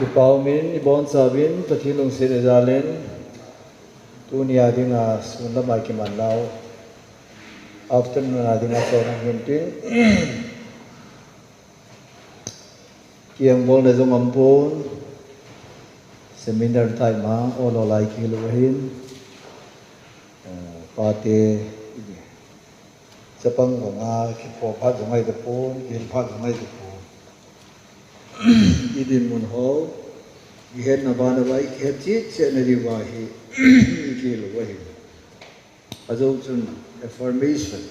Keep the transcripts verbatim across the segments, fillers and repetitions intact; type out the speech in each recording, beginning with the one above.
Kipah umin, ibonchauvin, Pathen lungset a jalin, tunia dinga sun lama kiman nau, afternoon a dinga chon hung hin tin. Kiang bolna jong umpon, seminar time a, ol ol a ikihil u ahin, eh, pate, chapang banga, kipho phat jong ahi tapon, kihil phat jong ahi tapon. Idinmun ho, ihetna bana uva, ikihet chet chetna diuva hi, ikihil u ahi. Ajou chun affirmation.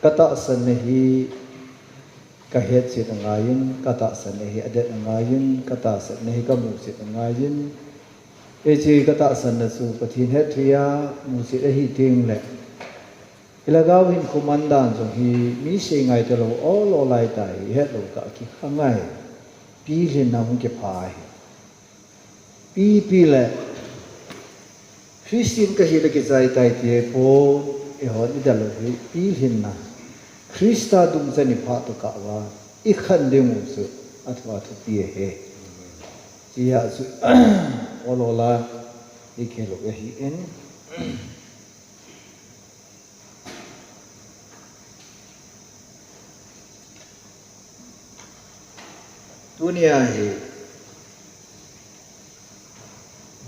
Katahsanna hi kahet chet angaiyin, katahsanna hi adet angaiyin, katahsanna hi kamu chet angaiyin. Hiche katahsanna chu Pathen hetthei a mu chet ahi tengle, ilhagao hinkho man dan jong hi mi sei ngai talou, ol ol ahitai, ihet lou tah kikha ngai. Pilhinna hung kipha ahi. Ipi le Christian kahi le kichai tai ti ahipon, eihon idalou hi pilhinna. Christa dungchan iphah tokah uva, ikhen dingu chu athu athupi ahi. Hichea chu, ol ol a, ikihil u ahin. Tunia hi,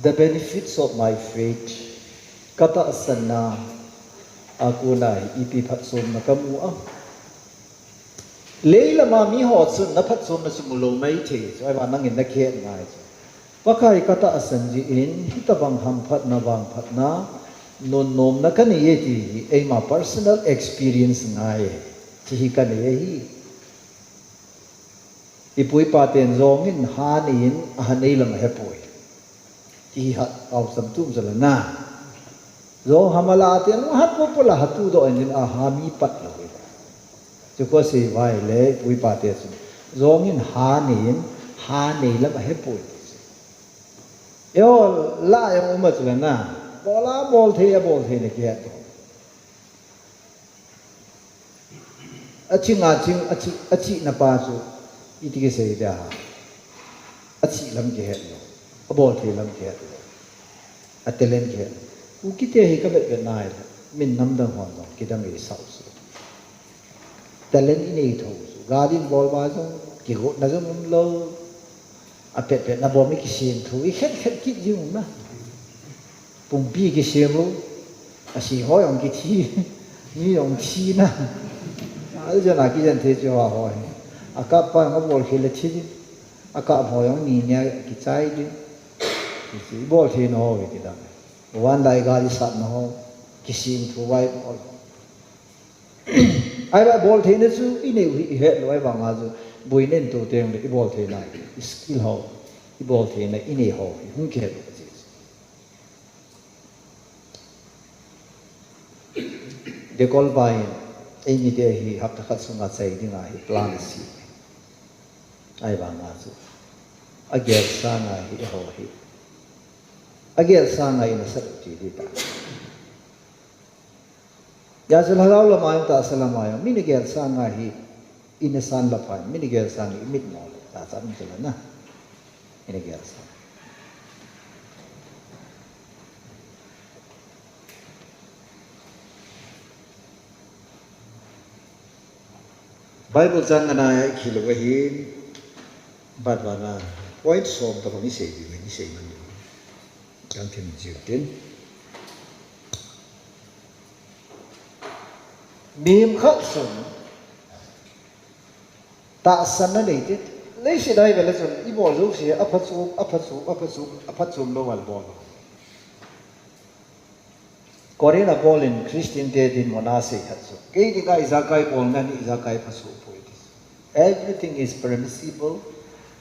the benefits of my faith, katahsanna a kona hi ipi phatchomna kamu a. Leilama miho chun naphatchomna chu mulou maithei chu, ahivang nangin nakihet ngai chu. Pakai katahsan jeh in, hitobang hamphatna, vangphatna, nunnomna kanei e ti hi, eima personal experience ngai e. Hiche hi kanei ahi. Ipu ipa ten jongin ha neiyin, aha nei lam ahepoi. Ti hi hat pau cham tum jala na. Jong hamala ten, ha popo la ha tudoh in, aha mi pat lou hi. Chu kasei uva ahile, ipu ipa te chun. Jongin ha neiyin, ha nei lam ahepoi. Eiho la jong um a chu le na. Bol a bol thei, abol thei na kihet. Aching a ching, achi, achihna pa chu iti kisei dia ham. Achih lam kihet lou. Abol thei lam kihet lou. A talent kihet lou. Kukite hi kabet bet nai le. Min namdang hon jong kidang eisah u chu. Talent inei thou chu. Gari in bol uva jong, kigotna jong umlou. Apet pet na bom ikisem thou, ikhen khen kit jing u na. Pumpi kisem u. Ase ho jong kithi. Mi jong thi na. Aljana kijen thei chu ho hi. Akap pa jong abol khel le thi. Akap ho jong ni nia kichai di. Ibol thei na ho hi kidang. Van lai gari sat na ho. Kisem thou vai bol. Ahivang bol theina chu inei u hi ihet lou, ahivang a chu boina in to teng le ibol theina, skill ho, ibol theina inei ho hi hung kihet lou ahi. Dekol pa in, eimite hi hapta khat sunga chai dinga hi plan asem. Ahivang a chu agel sanga hi eiho hi. Agel sanga ina sat u ti di ta. Hijeh chun lhagao lama jong tahsa lama jong, mi nagel sanga hi, ina san la pha, mi nagel sanga hi, imitmo le, tahsa um chu la na. Mi nagel sang. Bible chang ana ikihil uva hin, bat vana, point som tobang isei diu, isei man diu. Chang thim jiu tin. Mihem khat chun tahsanna nei te, leiset a hi vele chun ibol jouse aphatchom, aphatchom, aphatchom, aphatchom lou a bol. Corinth a Paul in Christian te dinmun a asei khat chu, kei dinga ijakai bolna hi ijakai phatchom poi ti. Everything is permissible,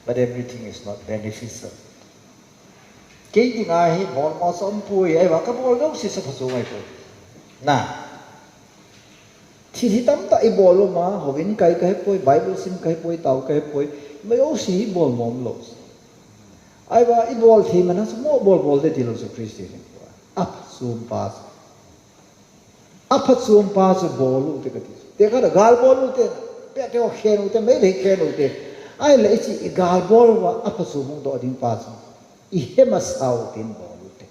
but everything is not beneficial. Kei dinga hi bolmo chu umpoi, ahivang kabol jouse chu phatchom ahipoi. Na. Thil hi tamtah ibol um a, houin kai kahepoi, Bible sim kahepoi, tao kahepoi, ima jouse hi bolmo umlou. Ahivang ibol thei man a chu mo bol bol te tilou chu Christian hi. Aphatchom pa chu. Aphatchom pa chu bol u te kati. Tekah a gal bol u te, pet te ho khen u te, meilhei khen u te. Ahile hiche i galbol uva aphachom hung doh ding pa chu i hemasa u tin bol u te.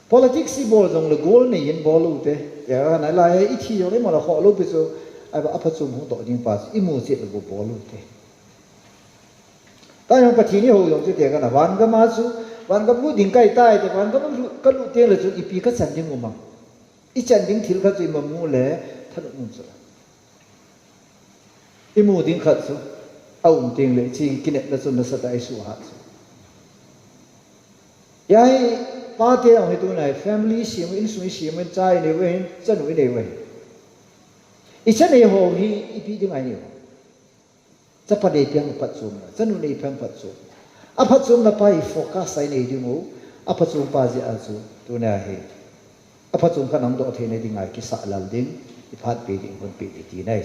Politics i bol jongle gol nei in bol u te. Tia nalai i thi jongle imacha khoh lou pi chu, ahivang aphachom hung doh ding pa chu i mu chet le bol u te. Tua jong Pathen i hou jong chu tia kana, van gam a chu, van gam lut ding kahi tai te, van gam lut, ka lut teng le chu ipi ka chan ding um am. I chan ding thil khat chu i mu le thanop um chu. I mu ding khat chu a um teng le, hiche kinepna chu nasatah a i suhat chu. Hiche pate jong hi tuna hi family i sem u, insung i sem u, cha i nei u ahin, chanu i nei u ahin. I cha nei ho hi ipi dinga i nei u? Chapa nei peng phatchomna, chanu nei peng phatchomna. Aphatchomna pa hi focus a i nei ding u, aphatchom pa jeh a chu tuna hi. Aphachom khat nang doh theina dinga i kisah lal ding, i phat pe ding, hon pe ding tina ahi.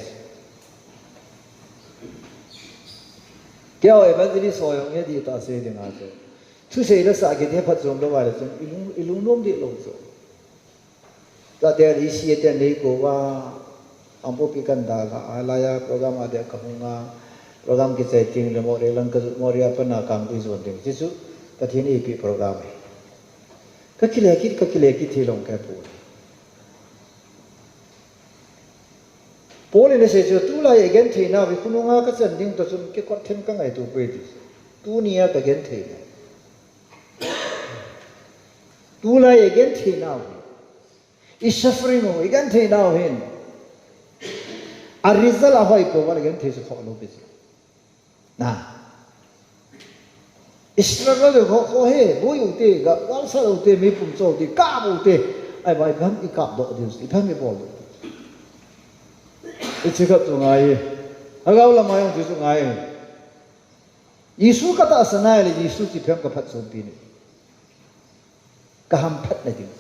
Keiho evangelist ho jong hi adih tah a sei dinga chu. Thusei la sah kiti phatchom lou va le chun, i lung, i lungnom deh lou chu. Tua te D C te nei ko va, Kangpokpi kan dal a, alai a program a dia ka hung a, program kichai teng le Moreh lang ka jot, Moreh a pat a Kangpokpi jon ding. Hiche chu Pathen in eipeh program ahi. Ka kile kit, ka kile kit thei lou ka pu. Paul in asei chu, tulai a i genthei nau hi khonung a ka chan ding toh chun kikot them ka ngaito poi ti. Tuni a ka genthei nau. Tulai a i genthei nau hi. I suffering u, i genthei nau hin. A result a hoi po va le genthei chu khoh lou pi chu. Na. I struggle u khoh khoh hi, boi u te, ga, galsat u te, meipum cho u te, kap u te. Ahivang ipi ham i kap doh diu, ipi ham i bol diu. Hiche khat chu ngai. Lhagao lam a jong chu ngai. Jesu ka tahsan a le Jesu chu ipi ham ka phatchompi nai. Ka hamphatna ding.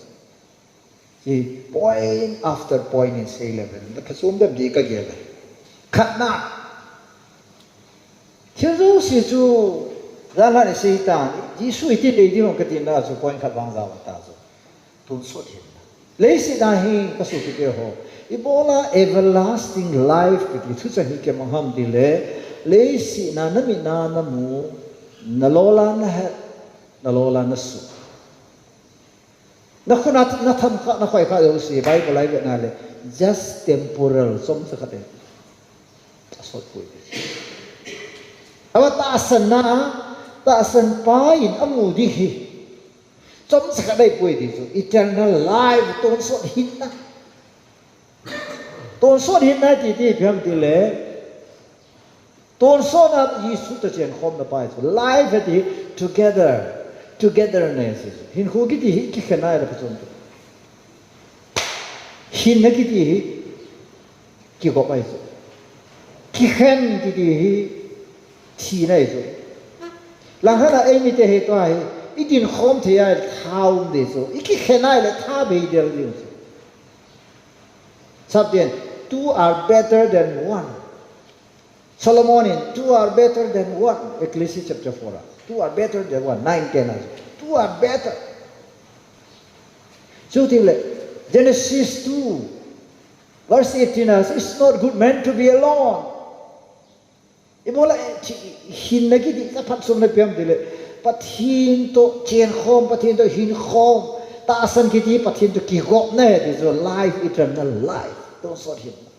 Hiche point after point in sei le ven. Na phatchom dem ti ka gel le. Khatna. Thil jouse chu, jan lhah in sei tan. Jesu iti nei ding ham ka tina chu point khat vang jao ta chu. Tonsot hinna. Leiset a hi ka sopite ho. Ibola everlasting life kiti thuchang hi kimang ham ti le. Leiset a na mit a na mu, na lol a na het, na lol a na sut. Na khut a na tham kha, na khoi kha jouse, Bible a i vet na le, just temporal, chomcha khat e. Asot poi. Ahivang tahsan na, tahsan pa in amu ding hi. Chomcha khat ahi poi ti chu, eternal life, tonsot hinna. Tonsot hinna ti ti ipi ham ti le, tonsot a Jesu toh chenkhomna pa hi chu. Life ti hi together, togetherness hi chu. Hinkho kiti hi kikhen a le pha chun tu. Hinna kiti hi kigop ahi chu. Kikhen kiti hi thina ahi chu. Langkhat a eimite hi tua hi i dinkhom thei a le tha um ding chu. I kikhen a le tha bei del ding chu. Sapten, two are better than one. Solomon in, two are better than one. Ecclesiastes chapter four a. Two are better than one. Nine, ten a. Two are better. Chuti le, Genesis two, verse eighteen a, it's not good man to be alone. Ibola, eh, thi-, hinna kiti, ka phatchomna ipi ham ti le, Pathen toh chenkhom, Pathen toh hinkhom, tahsan kiti Pathen toh kigopna ahi ti chu life, eternal life. Tonsot hinna.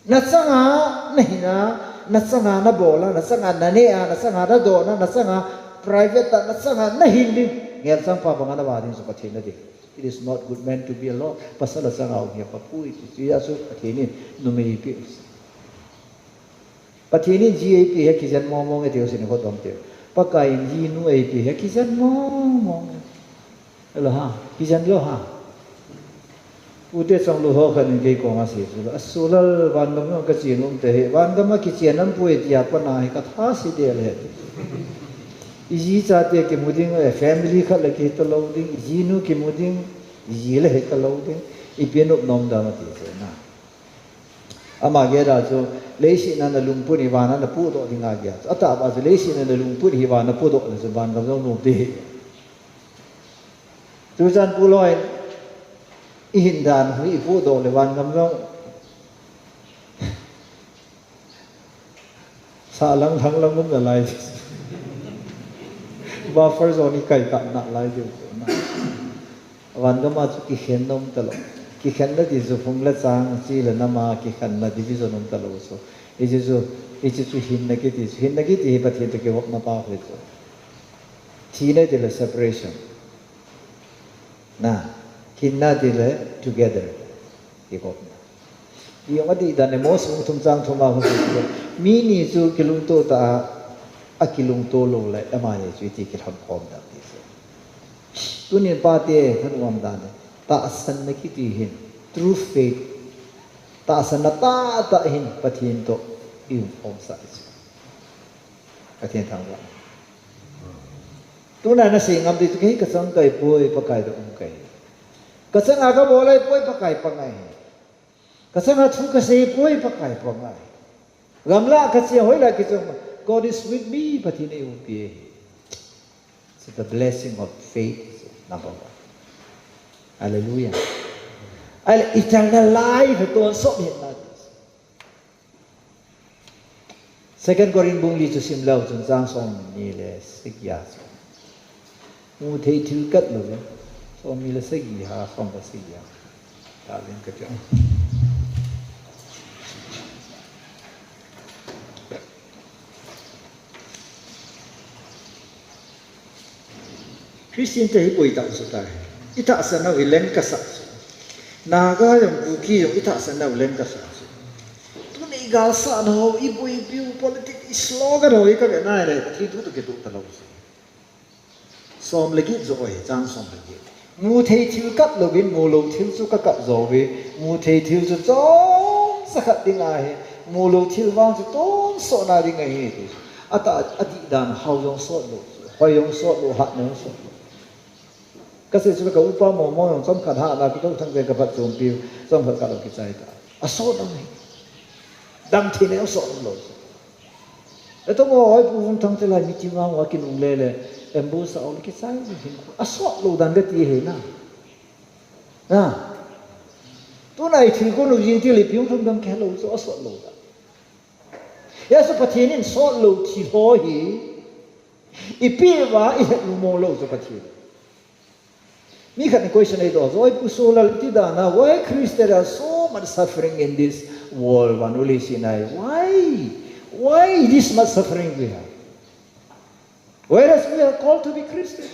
Na changa na hin a, na changa na bol a, na changa na neh a, na changa na don a, na changa private a, na changa na hin ding. Ngelchang pa banga na va ding chu Pathen na ding. It is not good man to be alone. Pasal a changa um hi apha poi. Chuti a chu Pathen in numei eipeh. Pathen in ji eipeh hi kijen mong mong e tiu sin kho dom tiu. Pakai in jinu eipeh hi kijen mong mong. Hello ha, kijen lou ha. Ute chonglou ho khat in kei koma asei chu. Asu lal, vangam jong ka chen nom te hi. Vangam a kichen nom poi tia pana hi ka tha se del e. I ji chate kimu ding, eh, family khat le kihi talou ding, i jinu kimu ding, i ji le hi talou ding, ipi nop nom dam ati chu na. Ama gel a chu, leiset a na lungput hi van a na pudoh ding a gel chu. Atahbeh chu, leiset a na lungput hi van a pudoh le chu, vangam jong nom te hi. Tuchan Pu Loi in, i hin dan hi i pudoh le vangam jong Sa lang lang lang um nalai. Buffer zone i kai kah nalai diu chu na. Van gam a chu kikhen nom talou. Kikhen na ti chu phung le chang, chi le nam a kikhen na division um talou chu. Hichu chu, hichu chu hinna kiti chu. Hinna kiti hi Pathen toh kivopna pa hi chu. Thina ti le separation. Na, hinna ti le together. Kivopna. Ijong adih dan le Mose bung thum chang thum a hung chu. Mi ni chu kilungto ta a, akilungto lou le, amani chu iti kilhon khom dan ti chu. Tunin pate, thanom dan le. Tahsanna kiti hin, true faith. Tahsanna tahtah hin, Pathen toh i um khom sah chu. Pathen thangvah. Tuna nasei ngam ding chu kei kachang kahi poi, Pakai toh um kahi. Kachang a kabol ahi poi, Pakai pang ahi. Kachang a thu kasei poi, Pakai pang ahi. Gamla kache hoila kichang, God is with me, Pathen in eiumpi ahi. So the blessing of faith is number one. Hallelujah. Ahile eternal life, tonsot hinna. Second Corinth bung li chu sim leu chun chang som ni le sagi a chu. Mu thei thil kat lou ve. Som ni le sagi ha, som le sagi a. Ta len ka chang. Christian te hi boi tah chu tai. I tahsan nau hi leng kasah chu. Naga jong, Kuki jong i tahsan nau leng kasah chu. Tuni i galsahna ho, i boipiu, politics, i slogan ho hi kave nai le, Pathen thu toh kitoh talou chu. Som le get joh ahi, chang som le get. Mu thei thil kat louvin, mu lou thil chu kakat jou ve. Mu thei thil chu chomcha khat ding ahi. Mu lou thil vang chu tonsotna ding ahi ti. Atah, adih dan, hao jong sot lou, hoi jong sot lou, hatna jong sot lou. Kasei chu ka upa Momo jong chomkhat hatna, ka tou thang jeng ka phatchompiu, chomkhat khat lou kichai ta. Asot lou ahi. Dam thei ne asot lou. Eto mo hoi pu vun thang te lai meeting a, wa kinung le le, ambush a ol kichai hin. Asot lou dan kati ahi na. Na. Tuna i thil kon u jing ti le piung thum dam khe lou chu asot lou dan. Hijeh chun Pathen in sot lou thil ho hi, ipi uva i het lou mo lou chu Pathen. Mi khat in question eidoh chu, oi Pu Solal, iti dan a, why Christian are so much suffering in this world, vannoi leiset a? Why? Why this much suffering we have? Whereas we are called to be Christian.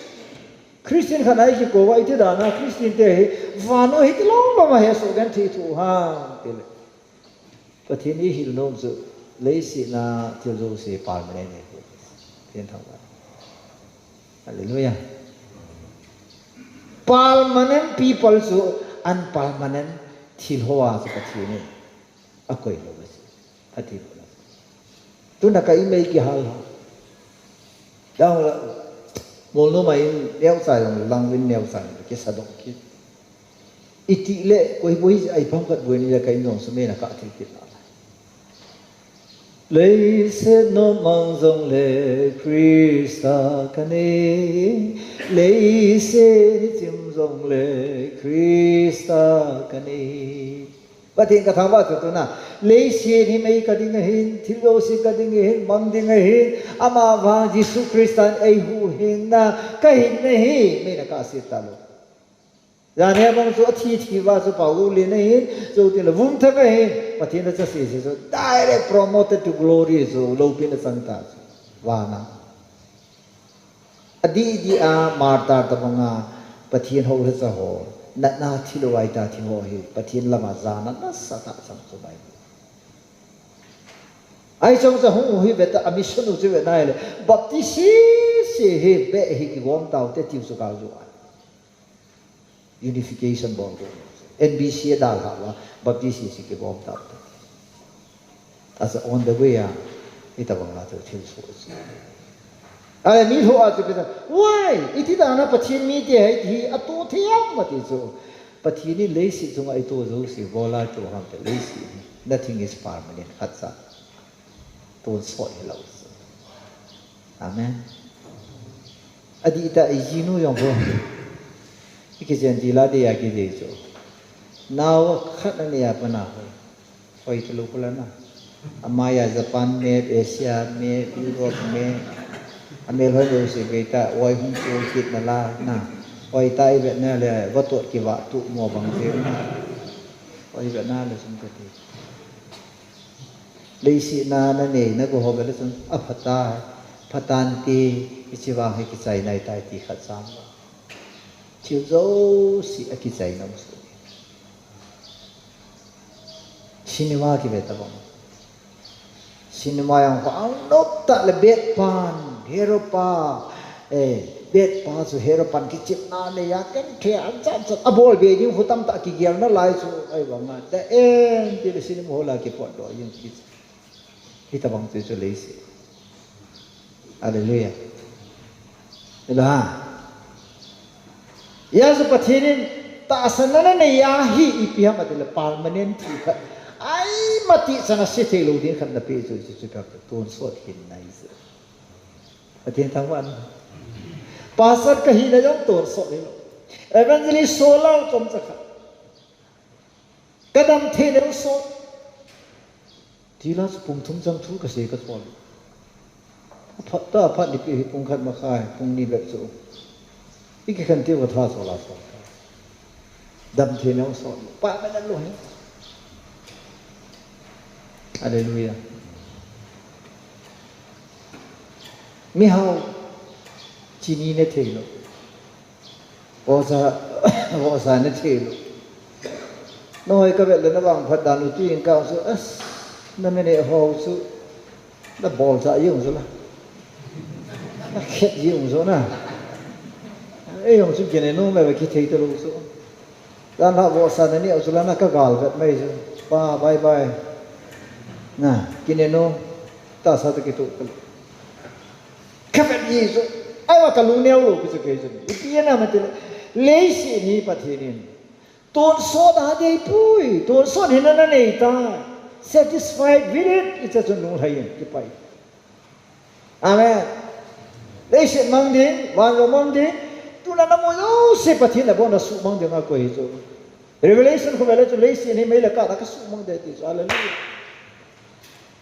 Christian khat ahi kiko uva iti dan a Christian te hi vannoi hi tilou lou ma he so gen thi thu ha tile. Pathen in eihil nom chu, leiset a thil jouse permanent ahi. Pathen thangvah. Hallelujah. Permanent people chu unpermanent thil ho a chu Pathen in akoi lou ahi. Ati lou. Tuna ka imei kihal ha. Dang la, mol no mai in neo chai dong lang win neo chai kisa dong ki. Iti le, koi boi ai pam kat boi ni le ka in dong su me na ka thil kit la. Leiset nom mang jong le Krista ka nei, leiset hi chim jong le Krista ka nei. Pathen ka thangvah chu tuna. Leiset hi mei ka ding ahin, thil jouse ka ding ahin, mang ding ahin, ama vang Jesu Christa in eihuhhingna ka hin ahi, mei na ka se talou. Jan hi bang chu athi thi uva chu Paul in ahin, chu tin le vum thak ahin, Pathen na cha se se chu direct promoted to glory chu loupina chang ta chu. Vana. Adih dih a martyr tabang a Pathen hou le cha ho, natna thilou ai ta thil ho hi, Pathen lama jana nasatah chang chu mai. Ai chang cha hung u hi ve ta, a mission u chu ve nai le, Baptist sese hi be hi kigom tau te tiu chu kal ju ai. Unification bol ko. N B C a dalha uva, Baptist sese kigom tau te. As on the way a, ita bang la tu thil so si. Ai mi ho a chu pita, why? Iti dan a Pathen mi te hai ti hi, ato thei am ma ti chu. Pathen in leiset chunga ito jouse, bola to ham te leiset. Nothing is permanent, khat cha. Tonsot hilou. Amen. Adih ta i jinu jong ho. I kijen ti la de a ki de chu. Nao khat na ne a pa na ho. Hoi talou pula na. Amaya Japan map, Asia map, Europe map. Amel hoi lo se gei ta, oi hung tu kit na la na. Oi ta i vet na le, va tot ki va tu mo bang te na. Oi vet na le sum ka ti. Leisi na na nei na go ho vet le sum a phata, phatan ti, i chi vang he ki chai nai tai ti khat sam. Thil jouse a kichai nom su. Cinema kive tabang. Cinema jong kho ang nop tah le bet pan, hero pa, eh, bet pa chu hero pan kichepna nei a, ken the an chan chan a bol be ding khu tam tah kigel na lai chu, ai bang a, the end ti le cinema hall a kipot doh jing ki. Hitabang chu chu leisi. Hallelujah. Ila. Hijeh a chu Pathen in tahsanna na nei a hi ipi ham ati le permanent thi khat. Ai mati chana se thei lo ding khat na pe chu chu chu ka tonsot hin nai chu. Pathen thangvah in. Pastor ka hina jong tonsot hi lo. Evangelist Solal chomcha khat. Ka dam thei leu sot. Ti la chu pung thum chang thu ka sei ka thol. Aphat ta, aphat ni pi hi pung khat makhai, pung ni bep chu. I kikhen tiu ka tha so la so. Dam thei leu sot. Pa ka dam lo hi. Hallelujah. Mihao, chini ne thei lo. Vohsa, vohsa ne thei lo. Nahoi ka vet le na vangphat dan u tu in ka chu, as, na mene ho chu, na bol cha jong chu la. Na khet jong chu na. Ei jong chu kine nom le ki thei ta lo chu. Dan la vohsa na ni u chu la na ka gal vet mai chu. Pa, bye bye. Na, kine nom. Tahsa ta kitu. Ka vet ji chu, ai wa ka lungneo lo pi chu kei chu. Ipi na ma ti le, leiset hi Pathen in tonsot a dei pui, tonsot hi na na nei ta. Satisfied with it, i cha chu nunglhai in, kipai. Amen. Leiset mang ding, vanlou mang ding, tuna na mo jouse Pathen a bon a suhmang ding a koi chu. Revelation khu vele chu leiset hi mei le kath a ka suhmang ding ti chu. Hallelujah.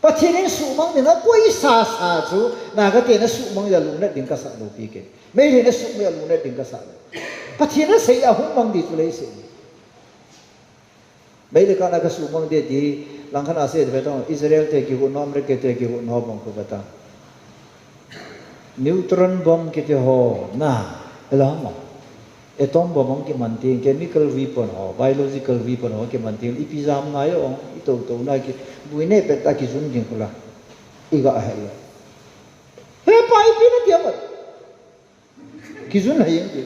Pathen in suhmang ding a koi sa sa chu, na ka te na suhmang a lungnat ding ka sa lo pi ke. Mei le na suhmang a lungnat ding ka sa lo. Pathen a sei a hung mang ding chu leiset. Mei le kath a ka suhmang ding ti, langkhat a sei ve ta, Israel te kigot nom, America te kigot nom bang khu ve ta. Neutron bomb kiti ho, na, ela ma. Atom bomb hung kiman ting, chemical weapon ho, biological weapon ho kiman ting, ipi jam ngai o, i to to na ki, buine pet ta kijun ding khu la. I ga he lo. He pa ipi na ti amat. Kijun hai jeng ti.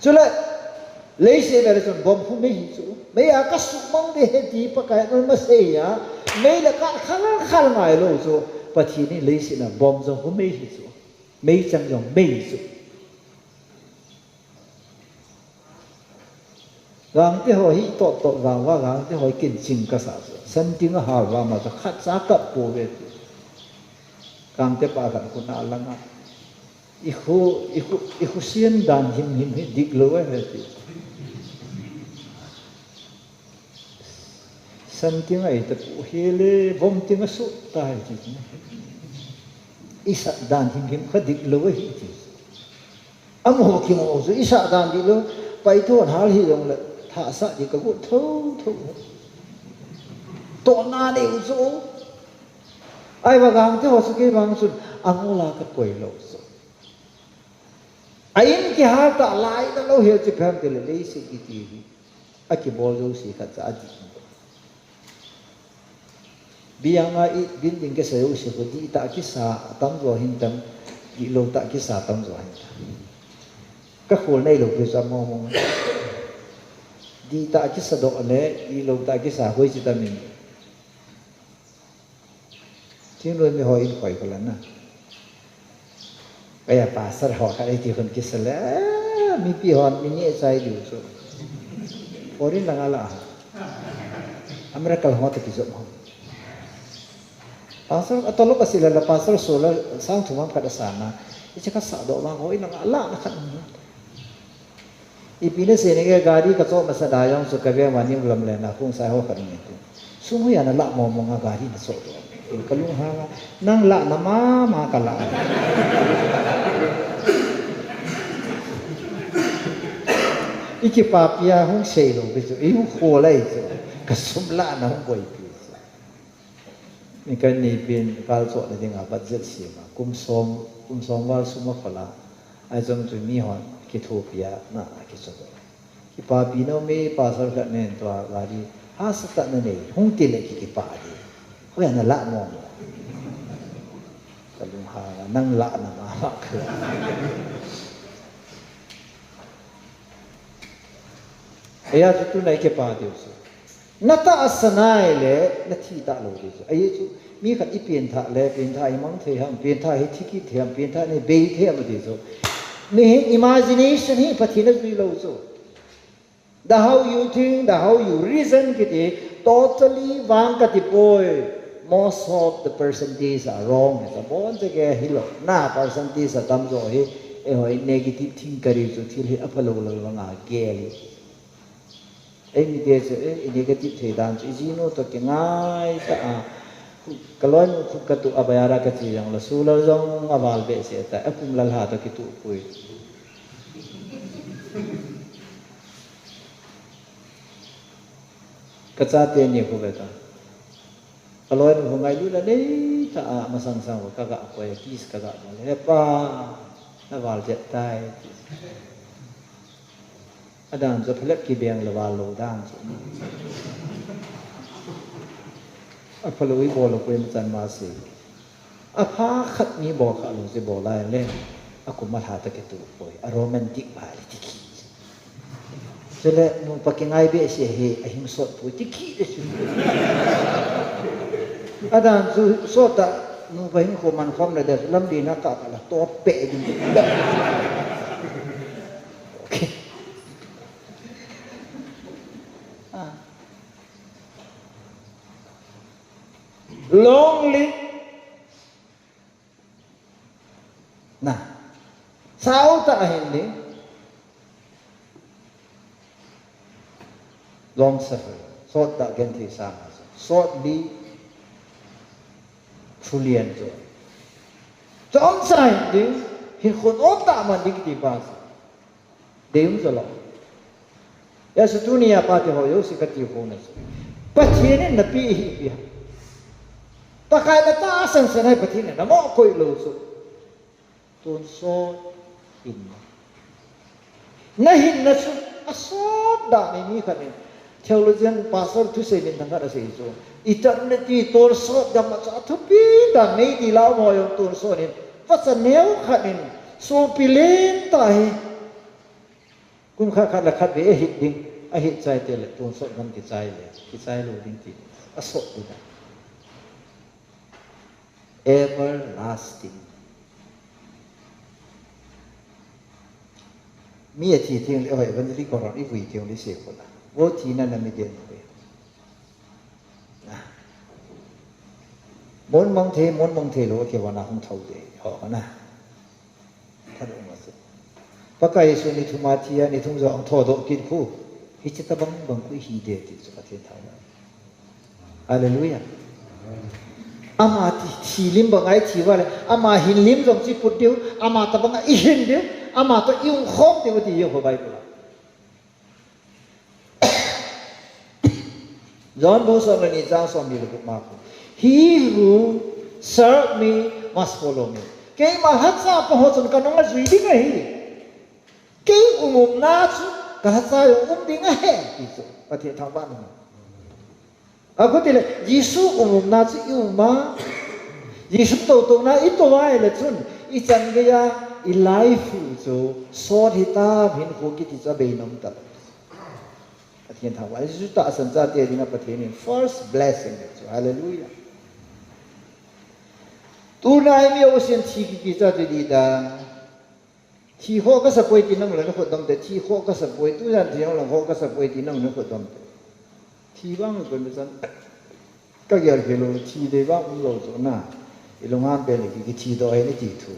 Chule, leiset vele chun bomb khu mei hi chu. Mei a ka suhmang ding ahi ti Pakai in ama sei a. Mei le kath khal khal ngai lo chu. Pathen in leiset a bomb jong khu mei hi chu. Meichang jong mei chu. Gangte ho hi tot tot vang va, gangte ho hi kin ching ka sa chu. Santing a hal va ma chu khat cha kap po ve ti. Gangte pa khat khu na lang a. I khu, i khu, i khu sian dan him him hi dik lo e ve ti. Santing a i ta pu hi le, bomb ting a sut ta hi ti. I sat dan him him kha dik lo hi ti. Amaho kimo chu i sat dan dik lo, pai thon hal hi jong le, thah sah ding ka got tho tho. Tona nei u chu. Ai va gangte ho chu kei vang chun, angol a ka koi lo chu. A in kihal ta lai ta lo hel chi phem ti le leiset kiti hi. A kibol jouse khat cha a dih. Biang a i building kisa jouse khu dih ta kisa tam jo hin tam, dih lo ta kisa tam jo hin tam. Ka khol nei lo pi cha mo mo. Dih ta kisa doh le, dih lo ta kisa hoi chi tam in. Thinglhang mi ho in khoi kho la na. Kaya pastor ho khat ei ti khun kisa le, mipi hon mi neh chai diu chu. Foreign lang a la. America ho te kijop ho. Pastor, a tolop a sila la pastor so la sang thum ham khat a sa na. I cha ka sa doh vang ho in lang a la na khat. Ipi na sei nge gari ka chop masa da jong chu ka veng va nim lam le na khung sai ho khat nge tu. Sum hoiya nalah mong mong a gari nachoh doh. Kalunghang a, nang lah na mama kalah. Ikipapi a hung seilou pi chu, ihung khol ahi chu. Kasum lah na hung boipi chu. Mikhat ni pen kalchoh na dinga budget sem a, kum som, kum som val sum akhol a. Ahi chun chu mihon kithopi a, na akichoh doh. Kipapi nom e, pastor khat nen tua gari hahsatah nanei, hung tile ki, kipah di. Hoiya nalah mong mong. Kalunghang a, nang lah na mama kalah. Eia chu tuna ikipah diu chu. Natahsan a ahile, nathi talou diu chu. Ahi chu, mi khat ipengthah le, pengthah hi mang thei ham, pengthah hi thi kit thei ham, pengthah hi bei thei ham ti chu. Mihem imagination hi Pathen in ajui lou chu. The how you think, the how you reason kiti, totally vang kati poi. Most of the percentage are wrong. Abonchauva hilou. Na percentage atamjo hi, eihoi negative thinking kati chu thil hi aphalou lou vanga gel hi. Eimite chu, eh, i negative thei dan chu, ijinu toh kingai tah a. Kaloinu khu katuh a baiya ra kache jongle, sulal jong aval behseh tai, apum lal ha toh kituh poi. Kachate ni khu ve ta. Kaloinu khu ngailut anei tah a, masang sang khu kaga koi, kiss kaga bol. He pa, naval jet tai. Adan chu phalet kibeng le val lou dan chu. Aphalou ibol lou poi, machan ma se. Apha khat mi bol kha lou chu bol lai le. Akum a lha toh kituh poi. A romantic val ti kit. Chule nupa kingai behseh hi ahing sot poi ti kit le chu. Adan chu sot a nupa hinkho man khom le de lamlen a kah kah la tot peh ding. Okay. Ah. Lonely. Na. Sao tah a hin ding. Long suffering. Sot tah genthei sa ma sa. Sot li. Thulian jo. Chomcha hin ding. Hinkho nom tah man ding ti pa sa. Deiyun jolou. Hijeh chun tunia pate ho jouse kati khom na chu, Pathen in napeh hi ipi ham? Pakai natahsan san hi Pathen in nangoh koi lou chu. Tonsot hinna. Nahinna chu asot dan in mi khat in, theologian pastor thusei minthang khat asei chu, eternity tonsot gam a chu athupi dan nei ti lau mo jong tonsot in, vacha neo khat in, sopi lentah hi. Kum khat khat le khatvei ahit ding, ahit chai teng le tonsot gam kichai le, kichai lou ding ti, asot ding a. Everlasting. Mi athi teng le, oi, evangelist koron ivui teng le se kona. Vo thina na mi den ko. Na. Mon mang thei, mon mang thei lou, kei vana hung thou de, ho na. Thanom a chu. Pakai Jesu ni thum a thi a, ni thum jong thoudoh kit khu. Hiche tabang bang khu ihi de ti chu Pathen thangvah. Hallelujah. Ama thi, thi lim bang a ithi uva le, ama hin lim jong chu iput diu, ama tabang a ihin diu, ama toh ium khom diu ti Jehovah Bible a. John bung som le ni chang somni le gup ma khu, "He who serve me must follow me." Keima lhacha pa ho chun kanung ajui ding ahi. Kei umumna chu kalhacha jong um ding ahi, ti chu Pathen thangvahna. Akhuti le, Jesu umumna chu ium a, Jesu toutouna itou a ile chun, ichan geiya, ilife u chu sot hitam, hinkho kiti chu abeinom talou. Pathen thangvah, Jesu tahsan chate dinga Pathen in first blessing chu. Hallelujah. Tuna hi mi jousen thi kiti chate di dan. Thi khoh kasapoi ti nang le nakhut dom te, thi khoh kasapoi, tujan thi nang le khoh kasapoi ti nang nakhut dom te. Thi vang koi machan. Kagel kei lou, thi dei vang umlou chu na. Ilunghang pen le ki, kithi doh ahi nati thu.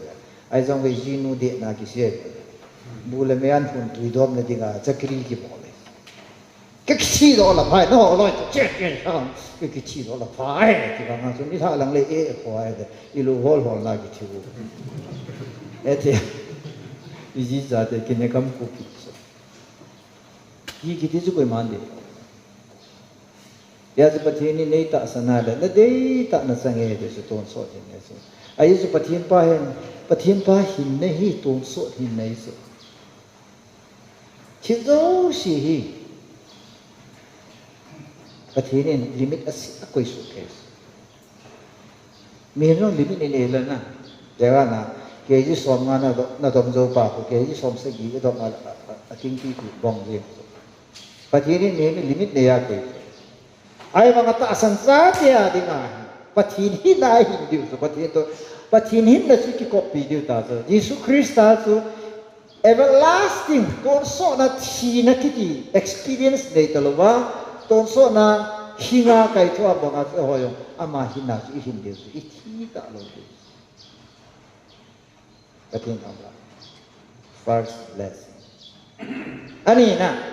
Ahi jong le jinu dehna kisei. Bu le me an hun tui dom na dinga, chakri kibol le. Kithi doh la phai, no, loi, che, che, ha. Kithi doh la phai, ti ka nga chu, ni tha lang le, e, khoi, de. I lu hol hol na kithi u. E, ti. I ji ja te, kine kam ku ki. Hi kiti chu koiman de. Hijeh chun Pathen in nei tahsan a le, na dei tah na chang e, ti chu tonsot hinna chu. Ajeh chu Pathen pa hin, Pathen pa hinna hi tonsot hinna chu. Thil jouse hi Pathen in limit a si a koi su ke. Mi no limit in ei le na. Te ga na, K G som nga na do-, na dom jou pa ko, K G som sagi i dom a, a, a, a king pi pi bong je. Pathen in mi limit nei a koi. Ahivang a tahsan chate a dinga, Pathen hinna hin diu chu, Pathen to, Pathen hinna chu kikoppi diu ta chu. Jesu Christa chu everlasting, tonsot na thina kiti experience nei ta louva, tonsot na hinga kaitho a banga chu hoi jong, ama hinna chu i hin diu chu, i thi ta lou diu. Pathen thangvah. First blessing. Ani na.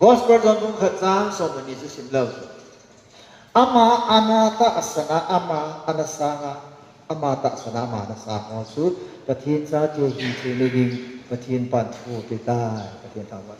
Gospel John bung khat chang som le ni chu sim leu. Ama ana tahsan a, ama ana sang a, ama tahsan a, ama ana sang ho chu Pathen chate hi thei ding, Pathen pan thu pe tai, Pathen thangvah.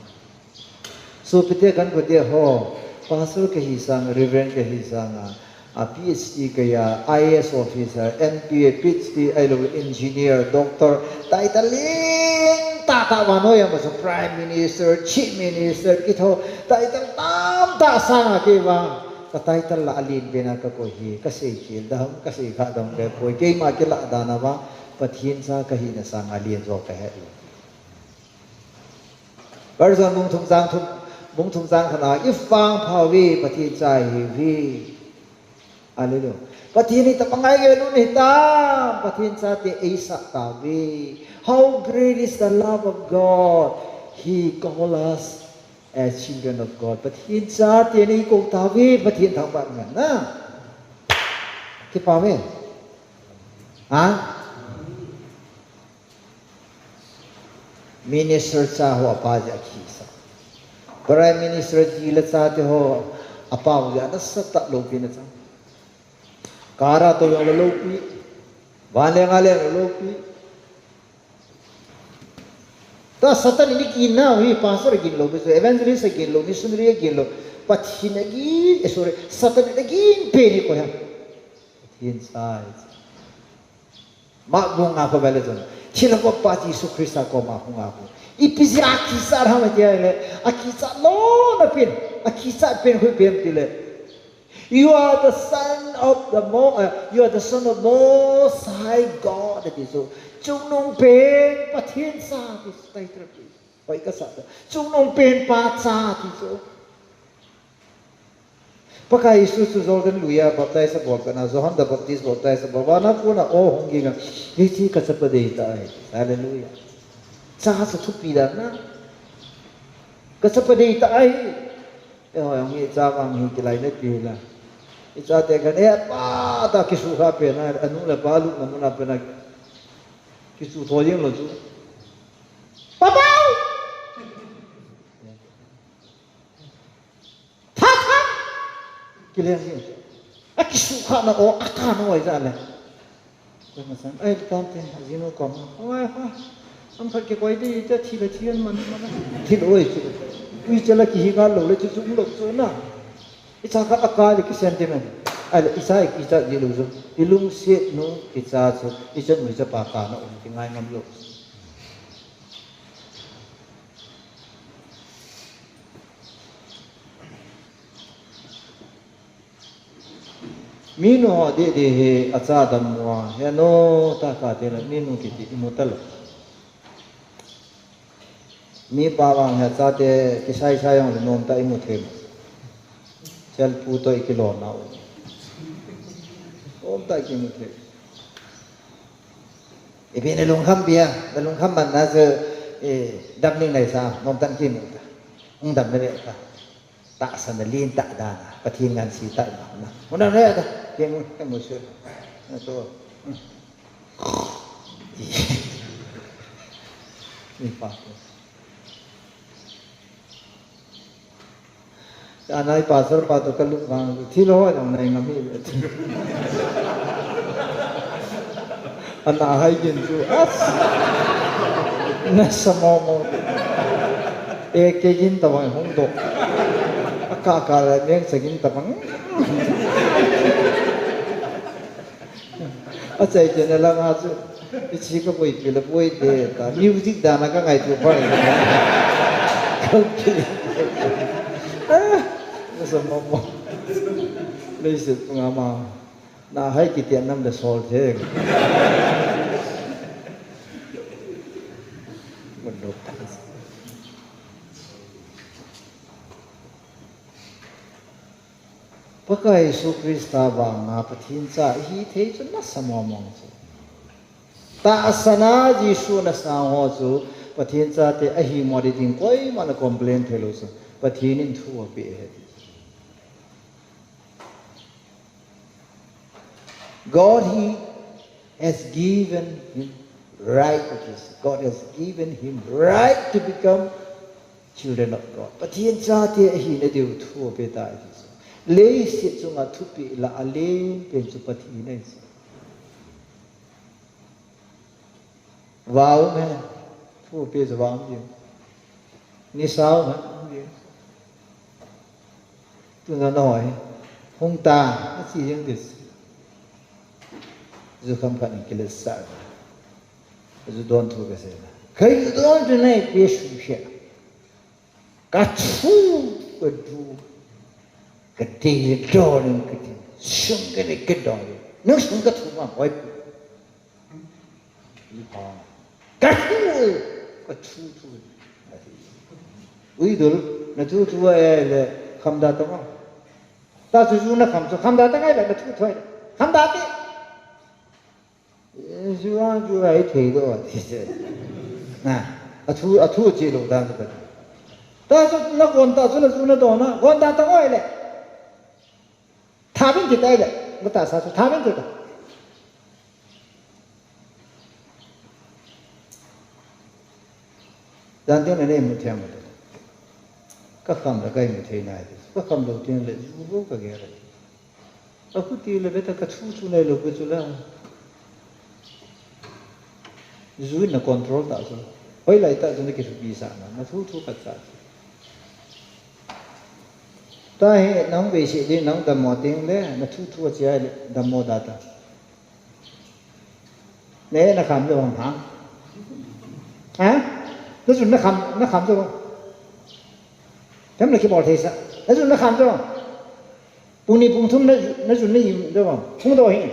Sopite, kahin kote ho, pastor kahi sang, reverend kahi sang a, a P H D kei a, I A S officer, M P A, P H D, ahilou engineer, doctor, title lentah tah vannoi a, ama chu prime minister, chief minister, kiti ho, title tamtah sang a kei vang, ka title lah a len pen a ka koi hi, ka sei khel dam, ka sei kha dam ka poi, keima kilah dan a vang, Pathen cha kahina sang a len jo ka he. First John bung thum chang thum, bung thum chang khat na, i vangpha uve, Pathen cha ihiuve. Hallelujah. Pathen hi tabang ngai gel u nahitam, Pathen chate eisah tauve. How great is the love of God. He called us as children of God. Pathen chate eikou tauve, Pathen thangvah ngen na. Kipa uve. Ha? Minister cha ho apa jeh a akisah. Prime Minister ji le chate ho apa jeh a nasatah loupina chang. Car a tou jong le loupi. Van le nga le loupi. Tua Satan in aginna hi pastor agin lou, evangelist agin lou, missionary agin lou. Pathen agin, eh, sorry, Satan in agin pen hi koi ham? Pathen cha. Mark bung nga kho vel le chun, thilha vop pa Jesu Christa koma hung a khu. Ipi jeh a akichat ham ati le, akichat lona pen, akichat pen khu ipi ham ti le, "You are the son of the Mo-, uh, you are the son of Most High God," ati chu. Chungnung pen Pathen cha ti chu, title pi. Hoi kasah ta. Chungnung pen Pa cha ti chu. Pakai Jesu chu Jordan lui a baptize abol kah na, Johan the Baptist baptize abol, vana kona aw hung ging a, hiche kachapa deitah ahi. Hallelujah. Cha chu thupi dan na. Kachapa deitah ahi. Eiho jong hi cha vang hi kilainat pi la. Ichate khat, eh, pa ta kisukha pen a, anu le apa lupna mun a pen a. Kisu tho jeng lou chu. Papa! Tha, tha! Kile hi. Akisukhana o, akana o ijat le. Koima chan, ai, tante, ajinu kom. Oi, ha. Am khat kikoi ding, ite thi le thi an man, man. Thi lou chu. Ui chala kihi ngal lou le chu chu lou chu na. Icha khat akai le ki sentiment. Ai le, icha i kicha ji lou chu. Ilungset nu kicha chu. Icha nu icha pa kana um kingai ngam lou. Minu ho didi hi acha dammo a, henu tah kati le, minu kiti imu talou. Mipa vang hi achate kisai sai jong le nomtah imu thei mo. Chelpu toh ikilom nau. Nomtah ikimu thei. Ipi nalungkham pia, nalungkham man na chu, eh, dam ning naisa, nomtah ikimu ta. Hung dam nave ta. Tahsan na lentah dan a, Pathen ngansi tah na. Hung dam nave ta. Kemu, kemu su. Na to. Hmm. Mipa ko. Anai pastor pa toh kalut vang, thil ho jong nai ngam hi. Ana hai gin chu, as. Nasa momo. E ke gin tabang hung doh. Aka ka la neng sa gin tabang. Achai chena langa chu, ichi ka boi pi la boi de ta. Music dan a ka ngaito pa. Ah, nasa momo. Leiset ngama. Na hai kiti nam da sol the. Pakai Jesu Christa vanga Pathen cha ihi thei chu nasa momo chu. Tahsana Jesu nasang ho chu Pathen chate ahi mo ding koima na complain thei lou chu. Pathen in thu ape ahi. God, he has given him right, okay, God has given him right to become children of God. Pathen chate ahina diu thu ape tai. Leiset chunga thupeh la alen pen chu Pathen ahi. Vau me, thu ape chu vau me. Ni sao me. Tuna noi, hung ta, achi jeng dis. Ju kham khat in kile sa. Ju don thu ka se na. Kai ju don tu nai pe su sia. Ka thu, ka du. Ka ding le don, ka ding. Sung ka ne ka don. Nang sung ka thu ma hoi. Ka thu, ka thu thu. Ui dul, na thu thu a e le, kham da tong. Ta chu chu na kham chu, kham da ta ngai le, na thu thu. Kham da ti. Ju a, ju a, i thei do, ti se. Na, a thu, a thu chi lo dan ka. Ta chu na kon ta chu na chu na do na, kon da ta ngai le. Tha vin kit tai le, na tahsa chu tha vin kit tai. Jan tin na nei mu thei mo. Ka kham la kai mu thei nai. Ka kham lou tin le ju lou ka gel. A khu ti le beta ka thu thu nai lou ka chu la. Ju na control ta chu. Hoilai ta chu na kithupi sa na, na thu thu khat sa chu. Tahi nang vei se ding, nang dammo ding le, na thu thu a chia le, dammo da ta. Ne, na kham jo ham ha? Ha? Na jun na kham, na kham jo. Tem na kibol thei sa. Na jun na kham jo. Pung ni pung thum na, na jun na im jo. Hung do hi.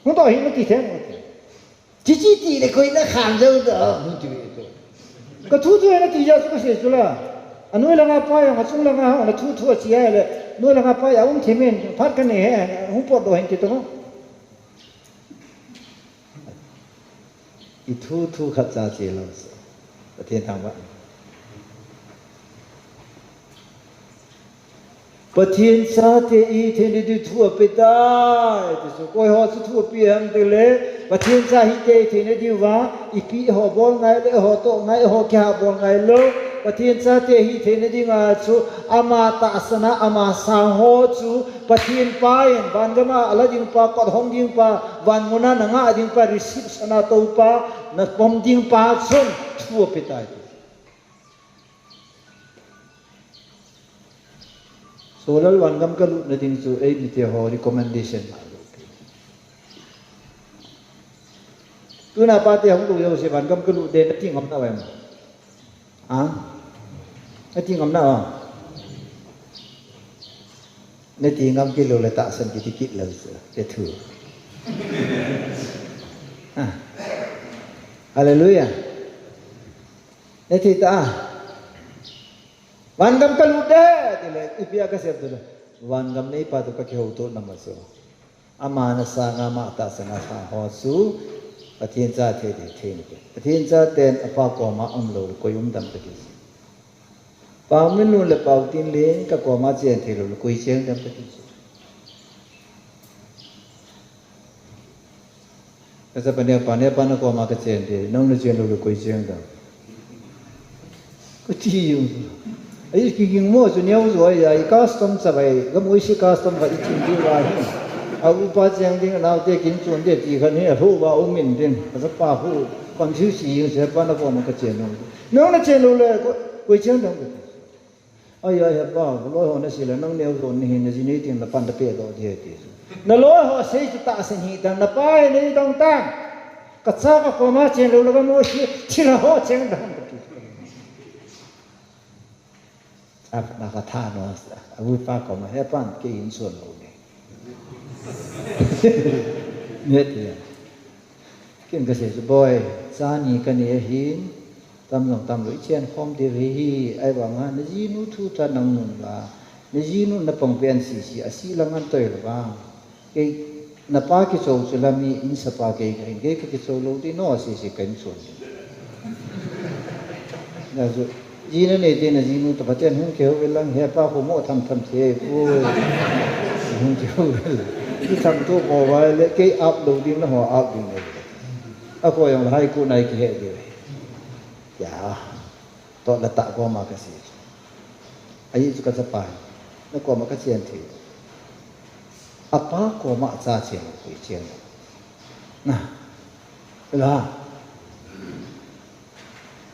Hung do hi na ti them. Chi chi ti le koi na kham jo do. Hung ti ve to. Ka thu thu na ti ja chu ka se chu la. A noi langa pa jong, a chung langa, na thu thu a chia le. Noi langa pa jong um themen, phat ka ne he, hung pot do hin ti to. I thu thu khat cha che lou se. Pathen thangvah. Pathen chate ihi theina diu thu ape tai. Ti chu koi ho chu thu ape ham ti le. Pathen cha hite ihi theina diuva. Ipi eiho bol ngai le, eiho toh ngai, eiho kiha bol ngai lou. Pathen chate ihi theina dinga chu ama tahsana, ama sang ho chu Pathen pa in, van gam a ala ding pa, kot hong ding pa, van mun a na ngah ding pa, reception a tou pa, na pom ding pa chun thu ape tai. Solal van gam ka lut na ding chu, ei mite ho recommendation. Tuna pate hung lut jouse van gam ka lut ding na ti ngam na em? Ha? Na ti ngam na em? Na ti ngam kit lou le tahsan kiti kit lou chu, te thu. Ha. Hallelujah. Na ti ta. Van gam ka lut ding, ti le, ipi a ka sep tu le. Van gam neipa toh ka kihouto na ma chu. Ama na sanga ama tahsana sang ho chu Pathen cha thei thei thei ni. Pathen chaten apa koma um lou le koi um dem kati chu. Paominlun le Paotinlen ka koma chen thei lou le koi cheng dem kati chu. Ka chapa neopa, neopa na koma ka chen thei, nang na chen lou le koi cheng dem. Ka ti jong. Ei kiging mo chu neo jo ai, ai custom cha bai, gam ui si custom ka i chin di wa hi. A upa cheng ding, a nau te kin chun de ti khan hi, a hu wa um in din, a sa pa hu, confuse si yin se pa na ko ma ka chen no. No na chen lo le, ko, ko chen dang. Ai, ai, he pa, loi ho na si le, nang neo jo ni hin, na ji ni ting na pan da pe do di he ti. Na loi ho sei chu ta sen hi dang, na pa he ni dang ta. Ka cha ka ko ma chen lo le ka mo si, thi la ho chen dang ka ti. A, na ka tha no, a upa ko ma he pan ke in suan lo ne. Ne ti ya. Kin ka se su boy, sa ni ka ni a hin, tam long tam lo i chen khom ti ve hi, ai wa nga, na ji nu thu ta nang nun la, na ji nu na pang pen si si, a si la ngan toi lo ba. Kei, na pa kichou chu la mi in sa pa kei ka hin, kei ka kichou lo ti no, si si ka in chun. Na chu, ji na nei te na ji nu ta pa ten hung keu ve lang he pa ko mo tham tham the, ko. Hung keu ve lang. Ki tham tu ko vai le, kei ap lo ding na ho ap ding le. A ko yang hai ku nai ki he de. Ya. To la ta ko ma ka si. Ai chu ka cha pa. Na ko ma ka chen thi. A pa ko ma cha chen, ko chen. Na. La.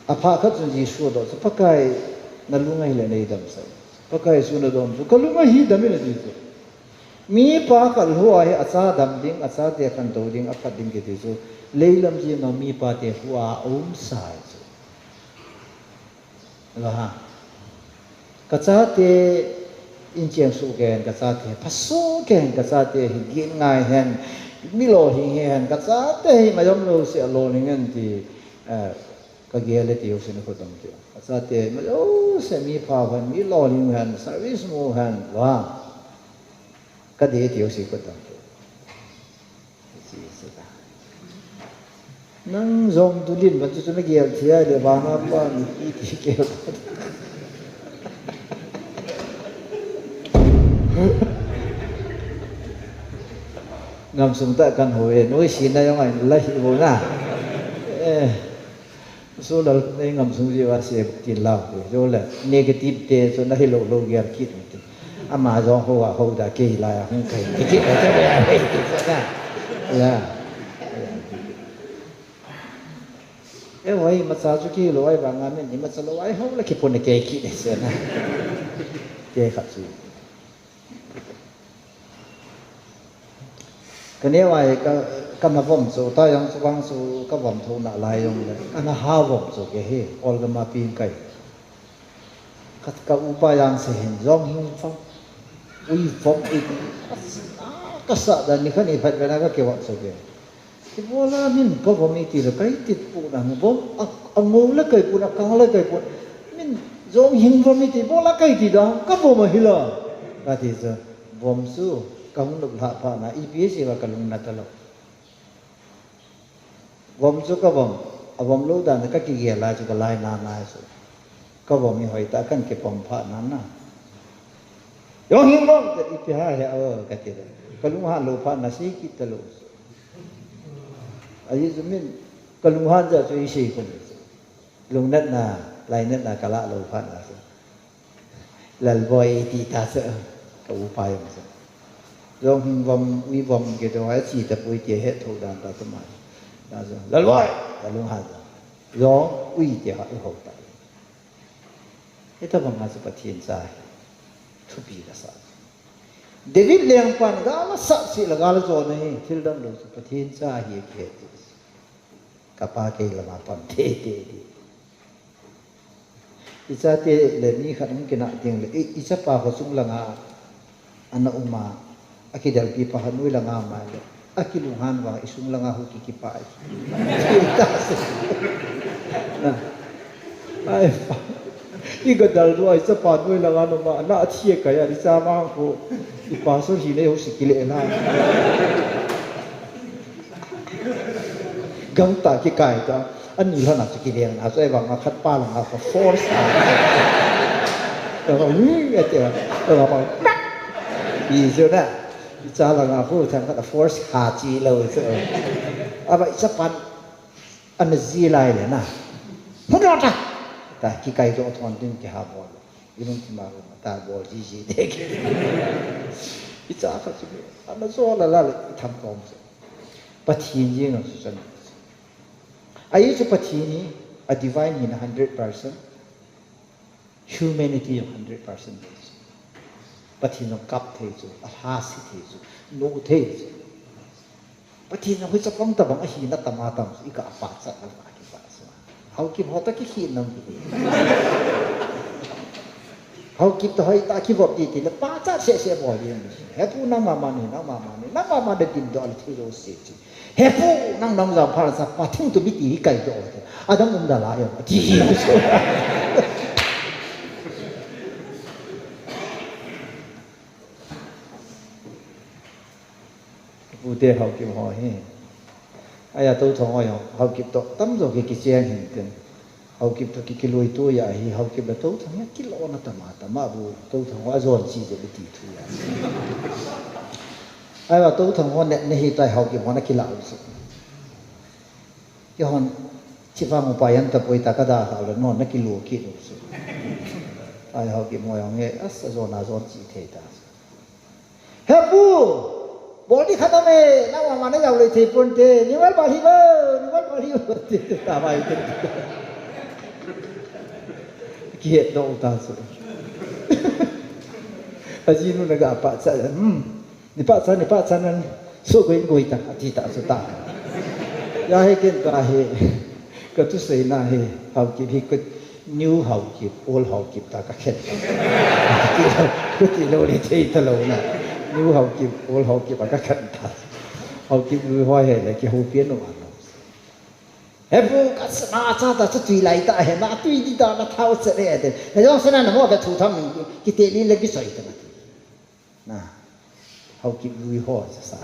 A pha khat chun Jesu do chu, Pakai, na lunga hi le nei dam sai. Pakai Jesu na dom chu, ka lunga hi dam in a ti chu. Mi pa khat lhua hi a cha dam ding, a cha te khantou ding, a phat ding kiti chu. Leilam ji ma mi pa te lhua a um sai chu. Lo ha. Ka chate in cheng su ken, ka chate pha su ken, ka chate hi gin ngai hen, mi lo hi nge hen, ka chate hi mayom lo se lo ni ngen ti, eh, ka gel le ti u sin ko dong ti. Ka chate ma lo se mi pha hen, mi lo ni hen, service mu hen, lo ha. Ka de ti u si ko dong ti. Nang jong tu lin ban chu chu na gel thia le ba na pa ni ki ti ke. Ngam sung ta kan ho e, noi si na jong ai la hi bo na. Eh. Su lal nei ngam sung ji wa se ti lau. Jo le negative te chu na hi lo lo gel kit. Ama jong ho a ho da kei la ya hung kai. Kei kei kei ya hei kei sa na. Ya. E wai ma cha chu ki lo ai ba nga men ni ma cha lo ai ho la ki pon kei ki ne sa na. Kei khat chu. Ka neo ai ka, ka na vom chu, ta jong chu vang chu ka vom tho na lai jong le. Ka na ha vom chu ke hi, ol ka ma pin kai. Ka, ka upa yang se hin, jong hin vom. Ui vom ui. Ka sa, ka sa da ni kha ni phat ve na ka ke vom chu ke. Ibola min ka vom iti le kai tit pu na vom a, a ngo le kai pu na kang le kai pu. Min jong hin vom iti bola kai ti da ka vom a hila. Ka ti chu vom chu ka hung lop lha pha na ipi si va ka lung na ta lo. Vom chu ka vom, a vom lo dan ka ki gel lai chu ka lai na na chu. Ka vom i hoi ta kan ki pom pha na na. Jong hin vom te ipi ha he a ka ti da. Ka lung ha lo pha na si ki ta lo. Ahi chu min, ka lunghan jeh chu i sei khun. Lungnatna, lainatna ka lah lou phat na chu. Lalboi i ti ta chu, ka upa jong chu. Jong hing vom, mi vom ke to, a chi ta pui ti het tho dan ta chu ma. Ta chu, Lalboi, ka lunghan chu. Jong, ui ti ha, i ho ta. Hitabang a chu Pathen cha hi thupi ka sa. David lengpan gal a sah seh le gal a jona hi thil dang lou chu Pathen cha hi a kihe ti. Ka pa kei lama pang te te ti. I chate le mi khat hung kinah ding le, i, i chapa kho chung langa ana um a, a kidelpi pa khat noi langa um a le, a kilunghan vang i sung langa hu ki kipa i. Na. Ai pa. I ga dal do ai chapa noi langa no ma, na a thi a kai a, i cha vang kho, i pa so hi nei ho si kile na. Gangtah kikai ta. Ani lhon a chu kileng na chu, ahivang a khat pa langa kha force a. Ka va, "Ui," ati a. Ka va, "Pak." I chu na. I cha langa khu thang khat a force ha chi lou chu. Ava i chapan ana ji lai le na. Hung lou ta. Ta kikai jo thon ding kiha bol. Inung ti ma ta bol ji ji de. I cha kha chu, ana jo la la le, i tham tom chu. Pathen jeng chu chan. Ahi chu Pathen hi, a divine hi na hundred percent. Humanity jong hundred percent thei chu. Pathen jong kap thei chu, alhasi thei chu, no thei chu. Pathen jong hoi chapang tabang ahi na tama tam chu, i ka pachat na ma ki pa chu. Haokip ho ta ki khi nam ki. Haokip ta hoi ta ki vop ti ti le pachat se se bol di. He pu nang mama ni, nang mama ni, nang mama de din do al thei lo se chi. He pu, nang nang jam phal sa pa thing tu mi ti hi kai do. Adam um da la yo. Ti hi. Pu te Haokip ho hi. Aya to thong ho yo. Haokip to tam jo ki ki cheng hin ken. Haokip to ki ki lui tu ya hi Haokip la to thong ya ki lo na tama tama bu to thong ho a jon chi je ti thu ya. Ai wa to thong ho ne, ne hi tai Haokip ho na ki la u si. Ki hon chi fa mu pa yan ta poi ta ka da ha lo no na ki lu ki lu si. Ai Haokip ho yo nge as a jon a jon chi thei ta. He pu, bol di khat a me, na wa ma na yau le thei pon te, ni wal ba hi ba, ni wal ba hi ba, ti ta bai te. Ki he do ta su. A ji nu na ga pa cha, hmm. Ni pa cha, ni pa cha nan, su goi goi ta, ti ta su ta. Ya he ken ta he, ka tu sei na he, Haokip hi ka New Haokip, Old Haokip ta ka khen. Ka ti lo le thei ta lo na. New Haokip, Old Haokip a ka khen ta. Haokip lui hoi he le ki ho pian no ano. He pu ka sa na cha ta chu tui lai ta he na tui di ta na thao che le de. He jong sa na na mo ka thu tham ki te li le ki soi ta na. Na, Haokip lui ho sa sa.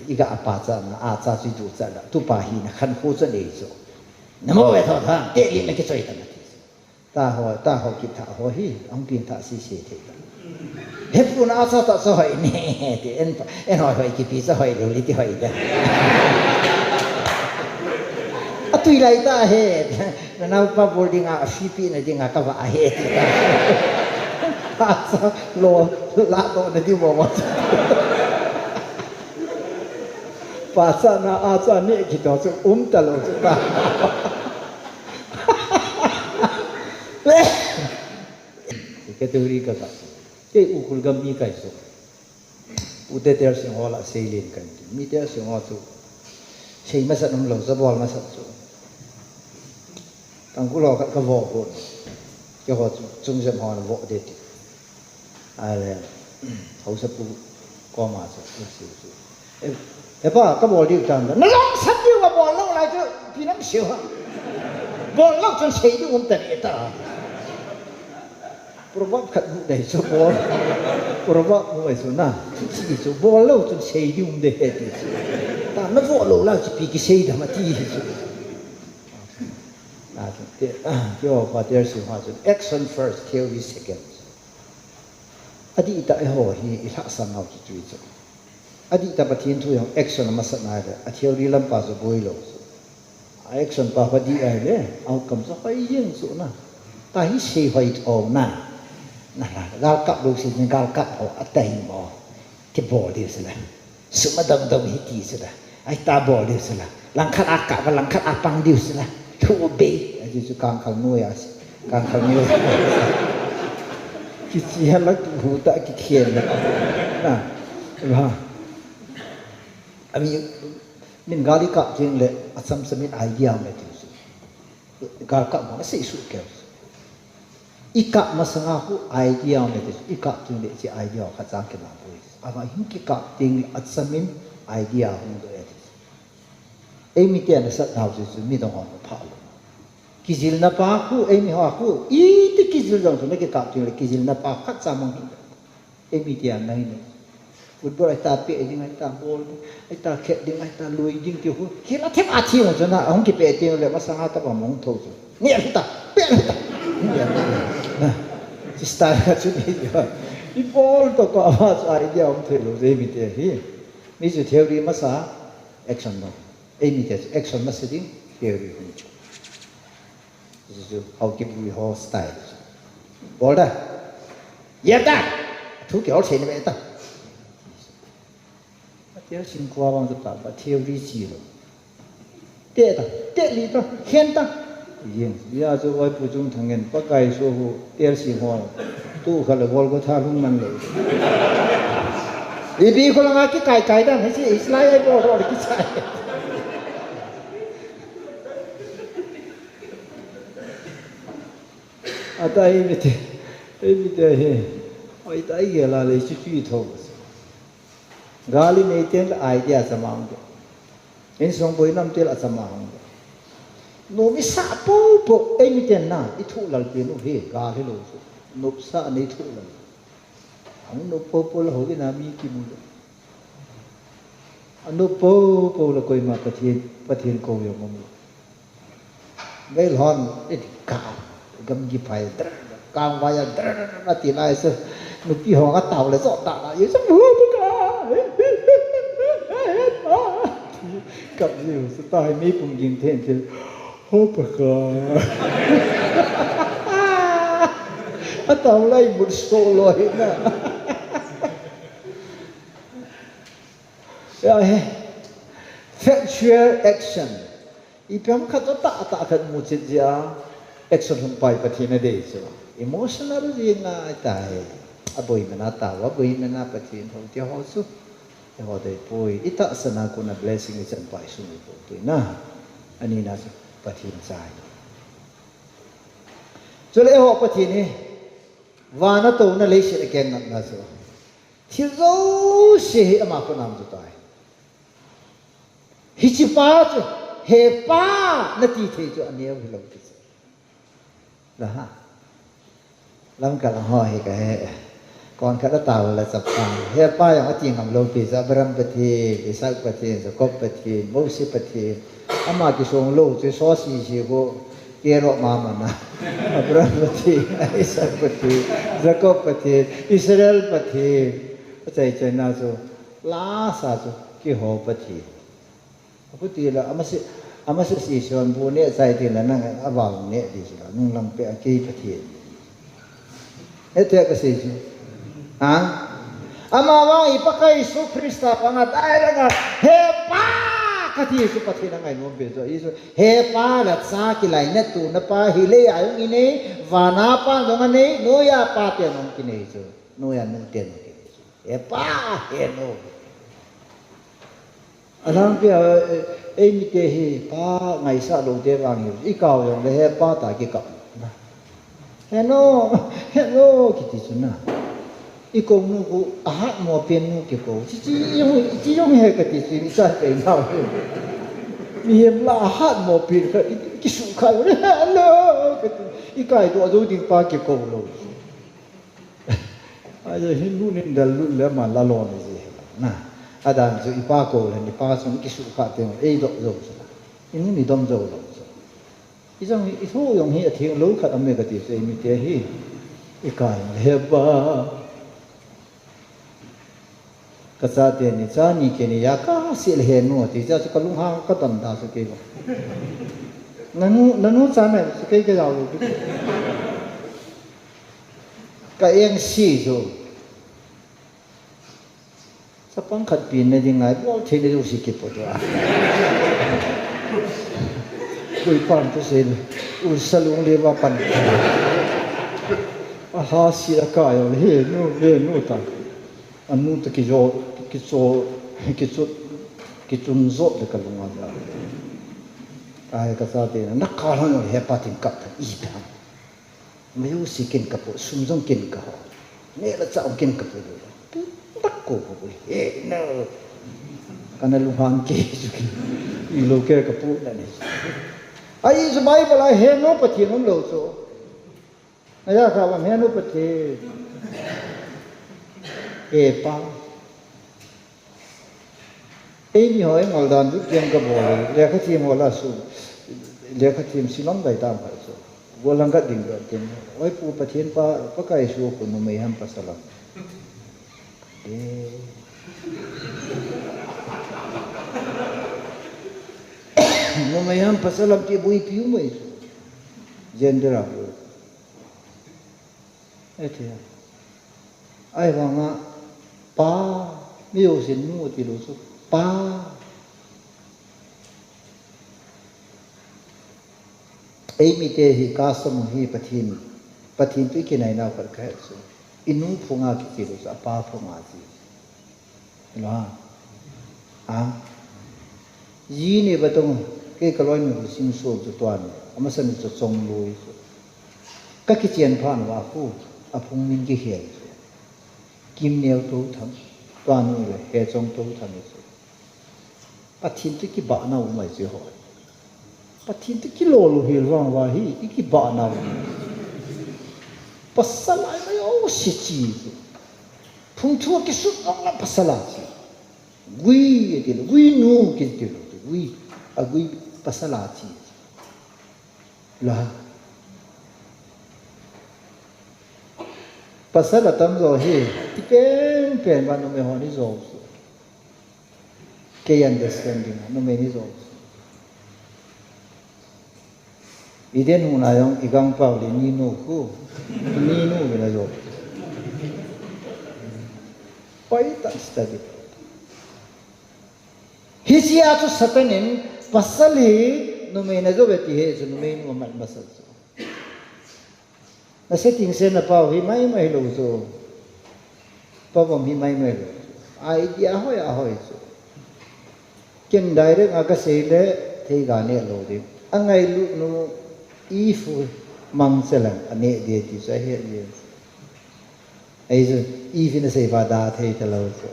I ga a pa cha na a cha chu du cha la. Tu pa hi na khan khu cha nei chu. Na mo ve tho tha, te li na ki choi ta na ti. Ta ho, ta Haokip tha ho hi, ang pin tha si si thei ta. He pu na a cha ta cha hoi ni, ti en pa, en hoi hoi ki pi cha hoi lo li ti hoi da. A tui lai ta he. Na nau pa bol ding a, a si pi na ding a ka va he ti ta. A cha lo, la to na di mo mo. Pa cha na a cha ni ki to chu um ta lo chu ta. Ka tu ri ka ka. Ke u kul gam mi kai so. U te ter sing ho la sei len kan ti. Mi ter sing ho chu sei masat um lo, cha bol masat chu. Tangkhul ho khat ka vo ko. Ke ho chu, chung jam ho na vo de ti. Ai le, hausa pu ko ma chu, u siu chu. E, e pa, ka bol diu tan. Na long sat diu ka bol lo lai chu, pi nam siu ha. Bol lo chun sei diu um ta ni ta. Proverb khat mu dei chu bol. Proverb mu dei chu na. Chu chi chu bol lo chu sei ding um de he ti chu. Ta na vo lo la chu pi ki sei da ma ti chu. Na chu te, ah, ki ho pa ter si ha chu action first, theory second. Adi ta e ho hi i lhah sang ngau ki tui chu. Adi ta Pathen thu jong action a masat nai le, a theory lam pa chu boi lo chu. A action pa pa di ai le, outcome chu hoi jeng chu na. Ta hi sei hoi tho na. Na la, gal kap lo si ni gal kap ho, a ta hi mo. Ti bol diu si la. Suma dong dong hi ti si la. Ai ta bol diu si la. Langkhat a kap, langkhat a pang diu si la. Thu be. Ai chu kang khal nu ya si. Kang khal nu ya. Ki chi ha la ki hu ta ki khen la. Na. Ba. Ami, min gal i kap teng le, a cham cham in idea um e ti chu. Gal kap ma sei su ke. I kap masanga khu idea um e ti chu. I kap teng le chi idea kha chang ke ma poi. Ama hin ki kap teng le a cham in idea hung do e ti chu. Ei mi te na sat nau chu chu mi dong hon pha lo. Kijilna pa khu, ei mi ho khu, i ti kijil jong chu na ki kap teng le kijilna pa khat cha mang hi. Ei mi tia ngai ne. Football ai ta pe ding, ai ta bol ding, ai ta khet ding, ai ta lui ding ti hu. Ki la them a thi mo chuna, ahung ki pe ti le masanga ta ba mong tho chu. Ni a ta, pe ta. Na. Chi style ka chu ni. I bol to ko ama chu idea um thei lo, ei mi tia hi. Mi chu theory masa, action lo. Ei mi tia chu action masa ding, theory hung chu. Chu Haokip lui ho style. Bol da. Yep da. Thu kihol thei na ve ta. Tel sing kho vang chu ta, pa theory chi lou. Te ta, te li ta, khen ta. Yin, ya chu oi pu chung thang ngen, Pakai su hu, tel sing ho. Tu kha le gol ko tha lung man le. Ipi kho la nga kikai kai dan, hichi, hichi lai ai bol ro kichai. Ata ei mite, ei mite he. Oi ta ei gel a le chu chu tho. Gal inei ten idea chama hung de. Insung boina um tel a chama hung de. Nom isa popo, ei miten na, i thu lal pi nu he, gal hilou chu. Nopsa nei thu lal. Ang nop popo la ho ina mi kimu le. A nop popo la koima Pathen, Pathen kou jong um. Mei lhon, i ti ka, gamgi phai, dr, kang vai a, dr, ti lai se, nupi ho nga tau le, zo ta la, i se, bu bu ka, ka, i se ta, mei pung ging then, then, ho pa ka. A tau lai, bu so lo, hi na. Ya, he. Factual action. Ipi ham khat toh tah tah khat mu chet jeh a action hung pai Pathen a dei chu. Emotional jing a tai. A boi mena ta, a boi mena Pathen ho ti ho chu. Ti ho dei poi. I tahsan a kon a blessing i chan pai sung i po poi na. Ani na chu Pathen chai. Chule eiho Pathen hi vana touna leiset a keng ngapna chu. Thil jouse hi ama khut a um chu tai. Hiche pa chu, he pa, nati thei chu aneo hilou ti chu. Laha. Lamkal ho hi kahe. Kon khat a tao la chapang. He pa jong ati ngam lou pi chu Abraham Pathen, Isaac Pathen, Jacob Pathen, Moses Pathen. Ama kisong lou chu so si si ko kero mama na. Abraham Pathen, Isaac Pathen, Jacob Pathen, Israel Pathen. Achai chai na chu. Lasa chu, keiho Pathen. Apu ti la, amasi, amasi si suan bu ne chai ti la nang aval ne ti si la, nung lang pe a kei Pathen. Ete ka sei chu. Ha? Ama vang i Pakai Jesu Christa panga dai langa, he pa! Kati chu Pathen angai nom pe chu. Jesu, he pa la cha kilainat tuna pa hi le a jong inei, vana pa jong anei, noiya pa te jong kinei chu. Noiya nu te jong kinei chu. He pa, he nu. Alangpi a, eh, eimite hi pa ngaisah lou te vang hi, i kau jong le he pa ta kikap. He nu, he nu, kiti chu na. I kou nu khu, ahat mo pen nu kikou. Chi, chi jong, chi jong he kati chu, i chai pe nau he. Mihem la ahat mo pen kha, i, kisuhkhah, he nu, kati. I kaidoh jou ding pa kikou lou. Ahi, hin nu nin dal lut le ama la lon ji. Na, adan chu i pa kou le, i pa chu kisuhkhah teng, eidoh jou chu. I nu i dom jou lou chu. I jong hi, i thu jong hi atheng lou khat aum e kati chu eimite hi. I kai le he pa. Ka chate ni, cha ni kei ni, ya ka si le he nu, ti cha chu ka lunghang ka don da chu kei lo. Na nu, na nu cha me, chu kei ka jao lou. Ka eng si chu. Chapang khat pen na ding ngai, bol thei na jouse kipo tu a. Koi pan tu sen, u salung le va pan. A ha si a ka yo, he nu, he nu ta. Anu ta kijo, kicho, kichut, kichun jot le ka lunga ja. Ai ka chate na, na ka hon he pa tin kap ta i ta. Mayu si kin ka po, sum jong kin ka ho. Ne la cha kin ka po. Tak ko ko he no. Kana lunghang ke ju kin. I lo ke ka po na ni. Ai ju Bible a he no Pathen um lou chu. Aya kha bang he nu Pathen. He pa. Eimi ho engol dan lut kiang ka bol. Lekha thiem ho la su. Lekha thiem silom dai tam kha su. Golang ka ding ka tin. Oi pu Pathen pa, Pakai su ko numei ham pasal ham. Eh. Numei ham pasal ham ti bui piu mai. Gender a bu. Eti. Ahivanga pa, mi jousen nu tilou chu pa. Eimite hi custom hi Pathen, Pathen toh ikinainau khat kahi chu. Inu phunga kiti lou chu, apa phunga ti. Hilo ha. Ha? Ji ni ba tong, kei kaloinu Singson chu tuan. Amasa ni chu Chongloi chu. Kakichen phat uva khu, aphung min kikhel chu. Kimneo Touthang. Tuan u le, Hechong Touthang chu. Pathen toh kibahna um mai chu ho. Pathen toh kilolou hel vang uva hi, ikibahna um. Pasal a ima jouse chi chu. Phung thu kisut vang la pasal a chi. Gui tilou, gui nu kitilou, gui, agui pasal a chi. La. Pasal atamjo hi, ti penpen va numei hon ijou chu. Kei understanding a, numei in ijou chu. Eden hung na jong, igangpao le ninu khu, ninu vin ajou. Pai ta study. Hichea chu Satan in pasal hi numei in ajou ve ti hi chu numei nu amat masa chu. Na setting se na pao hi maimai lou chu. Pao bom hi maimai lou chu. Idea hoi a hoi chu. Ken direct a kasei le theiga neh lou ding. Angailut nu Eve mangcha lang aneh ding ti chu ahe ding. Ahi chu, Eve in asei pa da thei talou chu.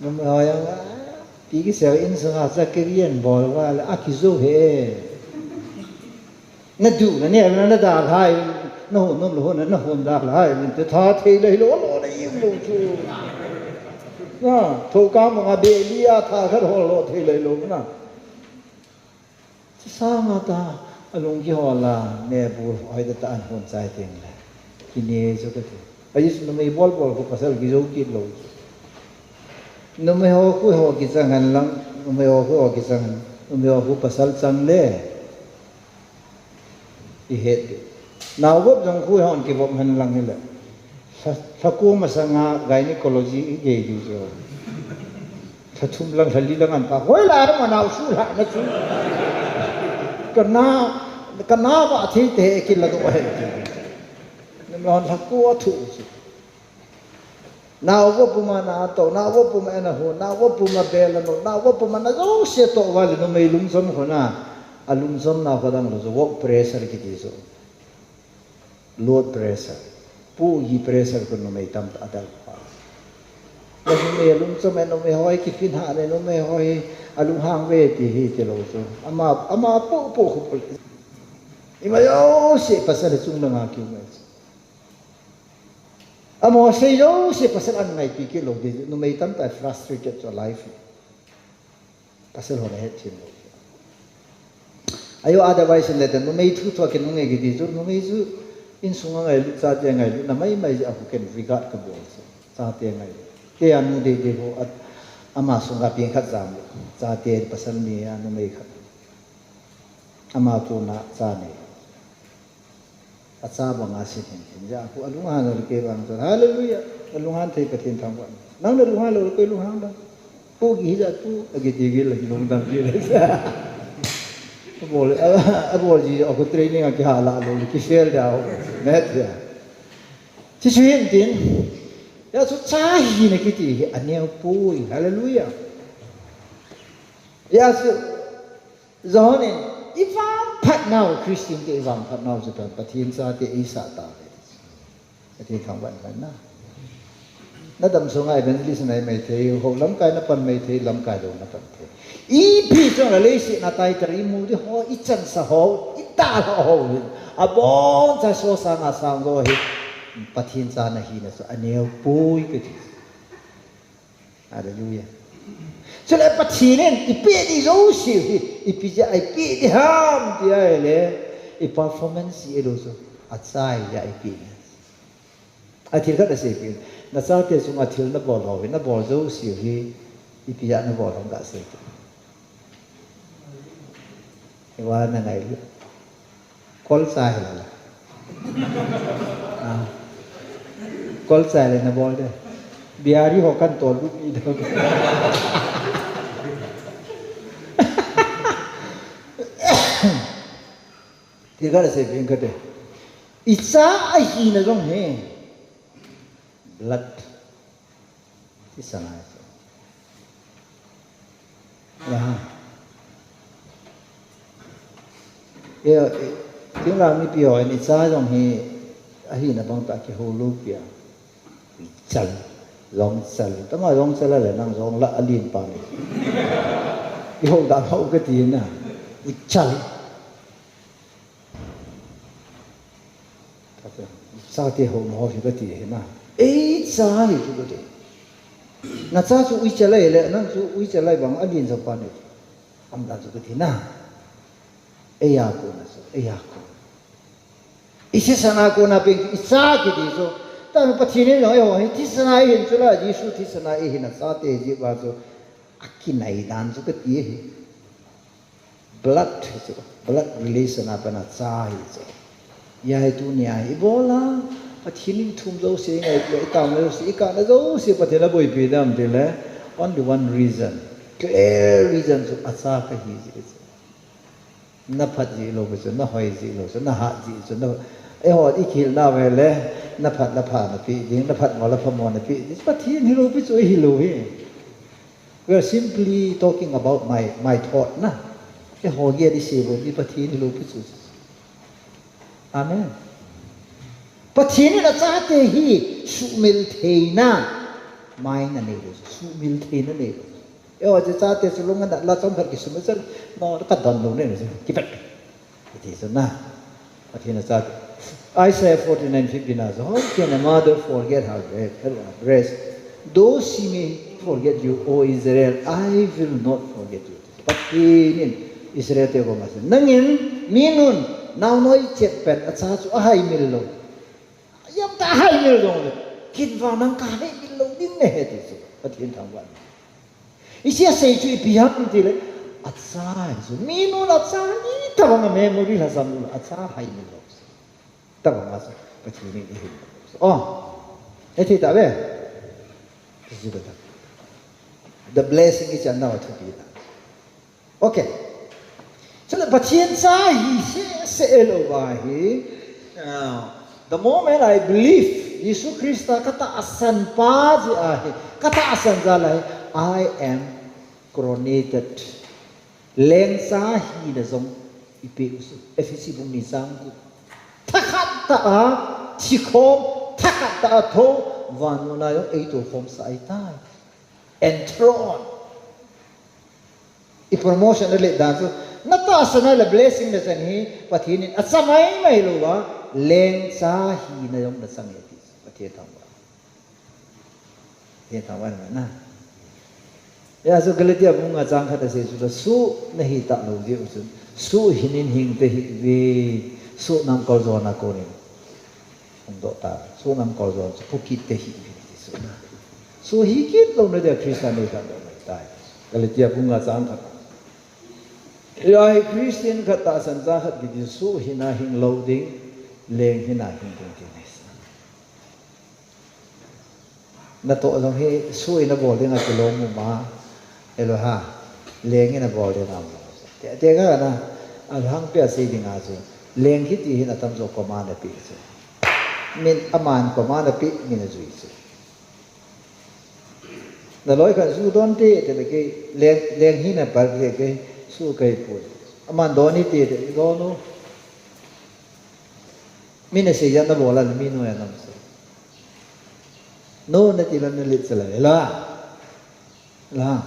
Numei ho jong, a, pi kisel insunga chu kirian bol uva le, akijou he. Nadu, nane, na, nadalhai, nahon nom lou, na, nahon dalhai, te tha thei lou, lou, lou, na im lou chu. Na, thoka manga beli a tha khat hol lou thei lou, na. Chusanga ta, alung kihol a, nebu hoitah tah a ahon chai teng le. Kine chu kati. Ajeh chu numei bol bol khu pasal kijou kit lou chu. Numei ho khu ho kichang hen lang, numei ho khu ho kichang hen. Numei ho khu pasal chang le. Ihet ding. Nao vop jong khu hon kivop hen lang hile. Lha, lhakua masanga gynecology igei diu chu. Lha thum lang, lha li lang an pa. Hoilai a ma nao su lhahna chu. Kana, kana va thei te kiladoh ahi. Numei hon lhakua thu chu. Nao vop puma na to, nao vop puma ana ho, nao vop puma bel ano, nao vop puma na jouse toh uva le numei lungchom khona. Alungchomna kho dang lou chu work pressure kiti chu. Load pressure. Pu hi pressure khu numei tamtah adel pha. Na numei lungchom e, numei ho hi kiphin ha le, numei ho hi alunghang ve ti hi tilou chu. Ama, ama popo khu pu. Ima jouse pasal chunga nga kiu mai chu. Amaho sei jouse pasal an ngaipi kit lou ding, numei tamtah frustrated chu life. Pasal hon ahet them lou. Ajo, otherwise le te numei thu thua kinung e kiti chu, numei chu insunga ngailut, chate ngailut, na maimai jeh a khu ken regard kabol chu. Chate ngailut. Kei a nu deidei ho a, ama sunga peng khat jam lou. Chate pasal ni a numei khat. Ama kona cha nei. Acha banga sin hin hin ja khu alunghan lou kei vang chu. Hallelujah. Alunghan thei Pathen thangvah. Nang nalunghan lou kei lunghang da. Pu gi hija pu, agi ti gi la lungdam gi la. Abol, abol ji a khu training a kihala lou, kifail da. Met ya. Chuche hin tin. Hijeh chun cha hina kiti hi aneo poi. Hallelujah. Hijeh chun John in, ivangphat nau, Christian te ivangphat nau chu Pathen chate eisah tauve. Pathen thangvah in na. Nadam sunga evangelist nai mai thei, ho lamkai napan mai thei, lamkai lou napan thei. Ipi chunga leiset a title imu ding ho, ichansa ho, idalha ho hin. Aboncha sosanga sang lou hi. Pathen cha nahina chu aneo poi kati. Hallelujah. Chule Pathen in ipeh ding jouse hi, ipi jeh a ipeh ding ham ti ahile, i performance hi elou chu, achai jeh a ipeh ding. Athil khat asei peh. Nachate chunga thil nabol ho hi, nabol jouse hi, ipi jeh a nabol ham gasei peh. Wa na ngai lu. Kol cha hi la la. Ah. Kol cha le na bol de. Biari ho kan tol bu ni do. Ti ka la se bin ka de. Icha ahina jong hi. Blood. Thisana chu. Ya. Ya, tinglang mipi ho in icha jong hi ahina bang ta kihou lou pia. Chal, long chal. Tama long chal le nang jong la alin pa ni. Ihou da hou ka ti na. Ichal. Chate ho mo hi ka ti hi na. Ei cha hi chu ka ti. Na cha chu uicha lai le, nang chu uicha lai bang a din sa pa ni. Am da chu ka ti na. Ei ya ko na chu, ei ya ko. I thisana ko na peng i cha ki ti chu. Ta nu Pathen in lo ei ho hi thisana ei hin chu la, Jesu thisana ei hin a chate ji ba chu. A kinai dan chu ka ti hi. Blood hi chu, blood relation a pana cha hi chu. Ya hi tunia hi ibola, Pathen in thum jouse ngai pia, i tao na jouse, i ka na jouse, Pathen a boipi dam ti le, only one reason, clear reason chu a cha ka hi ji chu. Na phat ji lou chu, na hoi ji lou chu, na hat ji chu, na, eiho i khel na ve le, na phat la pha na pi ding, na phat mo la pha mo na pi ding, Pathen hi lou pi chu hi lou hi. We are simply talking about my, my thought na. Eiho gei a di se bo di Pathen hi lou pi chu. Amen. Pathen in a chate hi sumil theina. Mai na nei lou, sumil theina nei lou. Eiho chu chate chu lung na la chom khat ki sumil chan. No, ka don lou nei lou. Ki pek. It is na. Pathen a chate. Isaiah forty-nine fifteen a, "How can a mother forget her bre-, her breast? Though she may forget you, O Israel, I will not forget you." Pathen in Israel te koma asei. Nangin, minun, naonoi chet pet, a cha chu a haimil lou. Yam ta haimil lou le. Kin vang nang ka haimil lou ding ne he ti chu. Pathen thangvah. Hiche a sei chu ipi ham ti le, a cha hi chu. Minun a cha hi tabang a memory la sam a cha haimil lou. Tabang a cha Pathen in i hin. Oh. E thei ta ve. Ti chu ka ta. The blessing is another to be done. Okay. Chule Pathen cha hi seh seh lou va hi. Ah, the moment I believe Jesu Christa ka tahsan pa jeh a hi, ka tahsan jal a hi, I am coronated. Lengcha hina jong i pe u chu. Ephesi bung ni chang gup. Thakhat tah a thikhom, thakhat tah a tho, vannoi a jong ei tokhom sah ahitai. Enthroned. I promotion a let dan chu, na tahsan a le blessing na chan hi, Pathen in a cha mai mai lou va, lengcha hina jong na chang e ti chu, Pathen thangvah. Pathen thangvah na. Ya chu Galatia bung nga chang khat a sei chu la, suh na hi ta lou jeh u chun, suh hinin hing te hih ve, suh namkol jona konin. Hung doh ta, suh namkol jon chu pukit te hih ve ti chu na. Suh hi kit lou na dia Christa nei khat lou mai tai. Galatia bung nga chang khat. Ya hi Christian khat tahsan cha khat kiti suh hina hing lou ding, leng hina hing ding ti nei sa. Na toh jong hi suh in a bol ding a kilom u ma, elo ha, leng in a bol ding a mo. Te, te ka na, a hang pia sei ding a chu, leng kiti hin a tam jo koma na pi chu. Min aman koma na pi, min a jui chu. Na loi khat ju don te, te le kei, leng, leng hi na par te kei, su kei pu. Aman don hi te, te don u. Mi na sei jat na bol a, mi noi a nam sei. No, na ti la na lit sa la, la. La.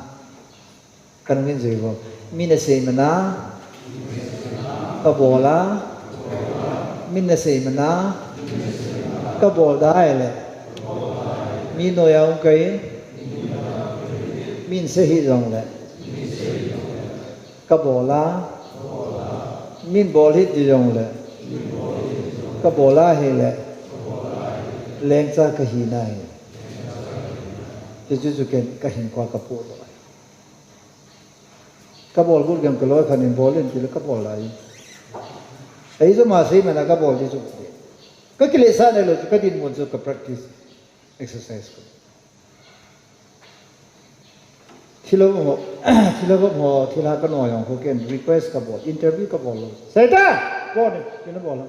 Kan min jui bo. Mi na sei mana. Ka bol a. Mi na sei mana. Ka bol dai le. Mi noiya um kai. Min sei hi jong le. Ka bol a. Min bol hi ti jong le. Ka bol a hi le. Lengcha ka hi na hi. Ti chu chu ken ka hin kwa ka pu lo. Kabol got gam kaloi khat in bol in tile kabol lai. Ei chu ma sei mana kabol di chu. Kakilehsah nailou chu kadinmun chu ka practice exercise ko. Thilha ho, thilha ho, thilha kanoiya ho ken request kabol, interview kabol lou. Seita! Bol ni, kina bol.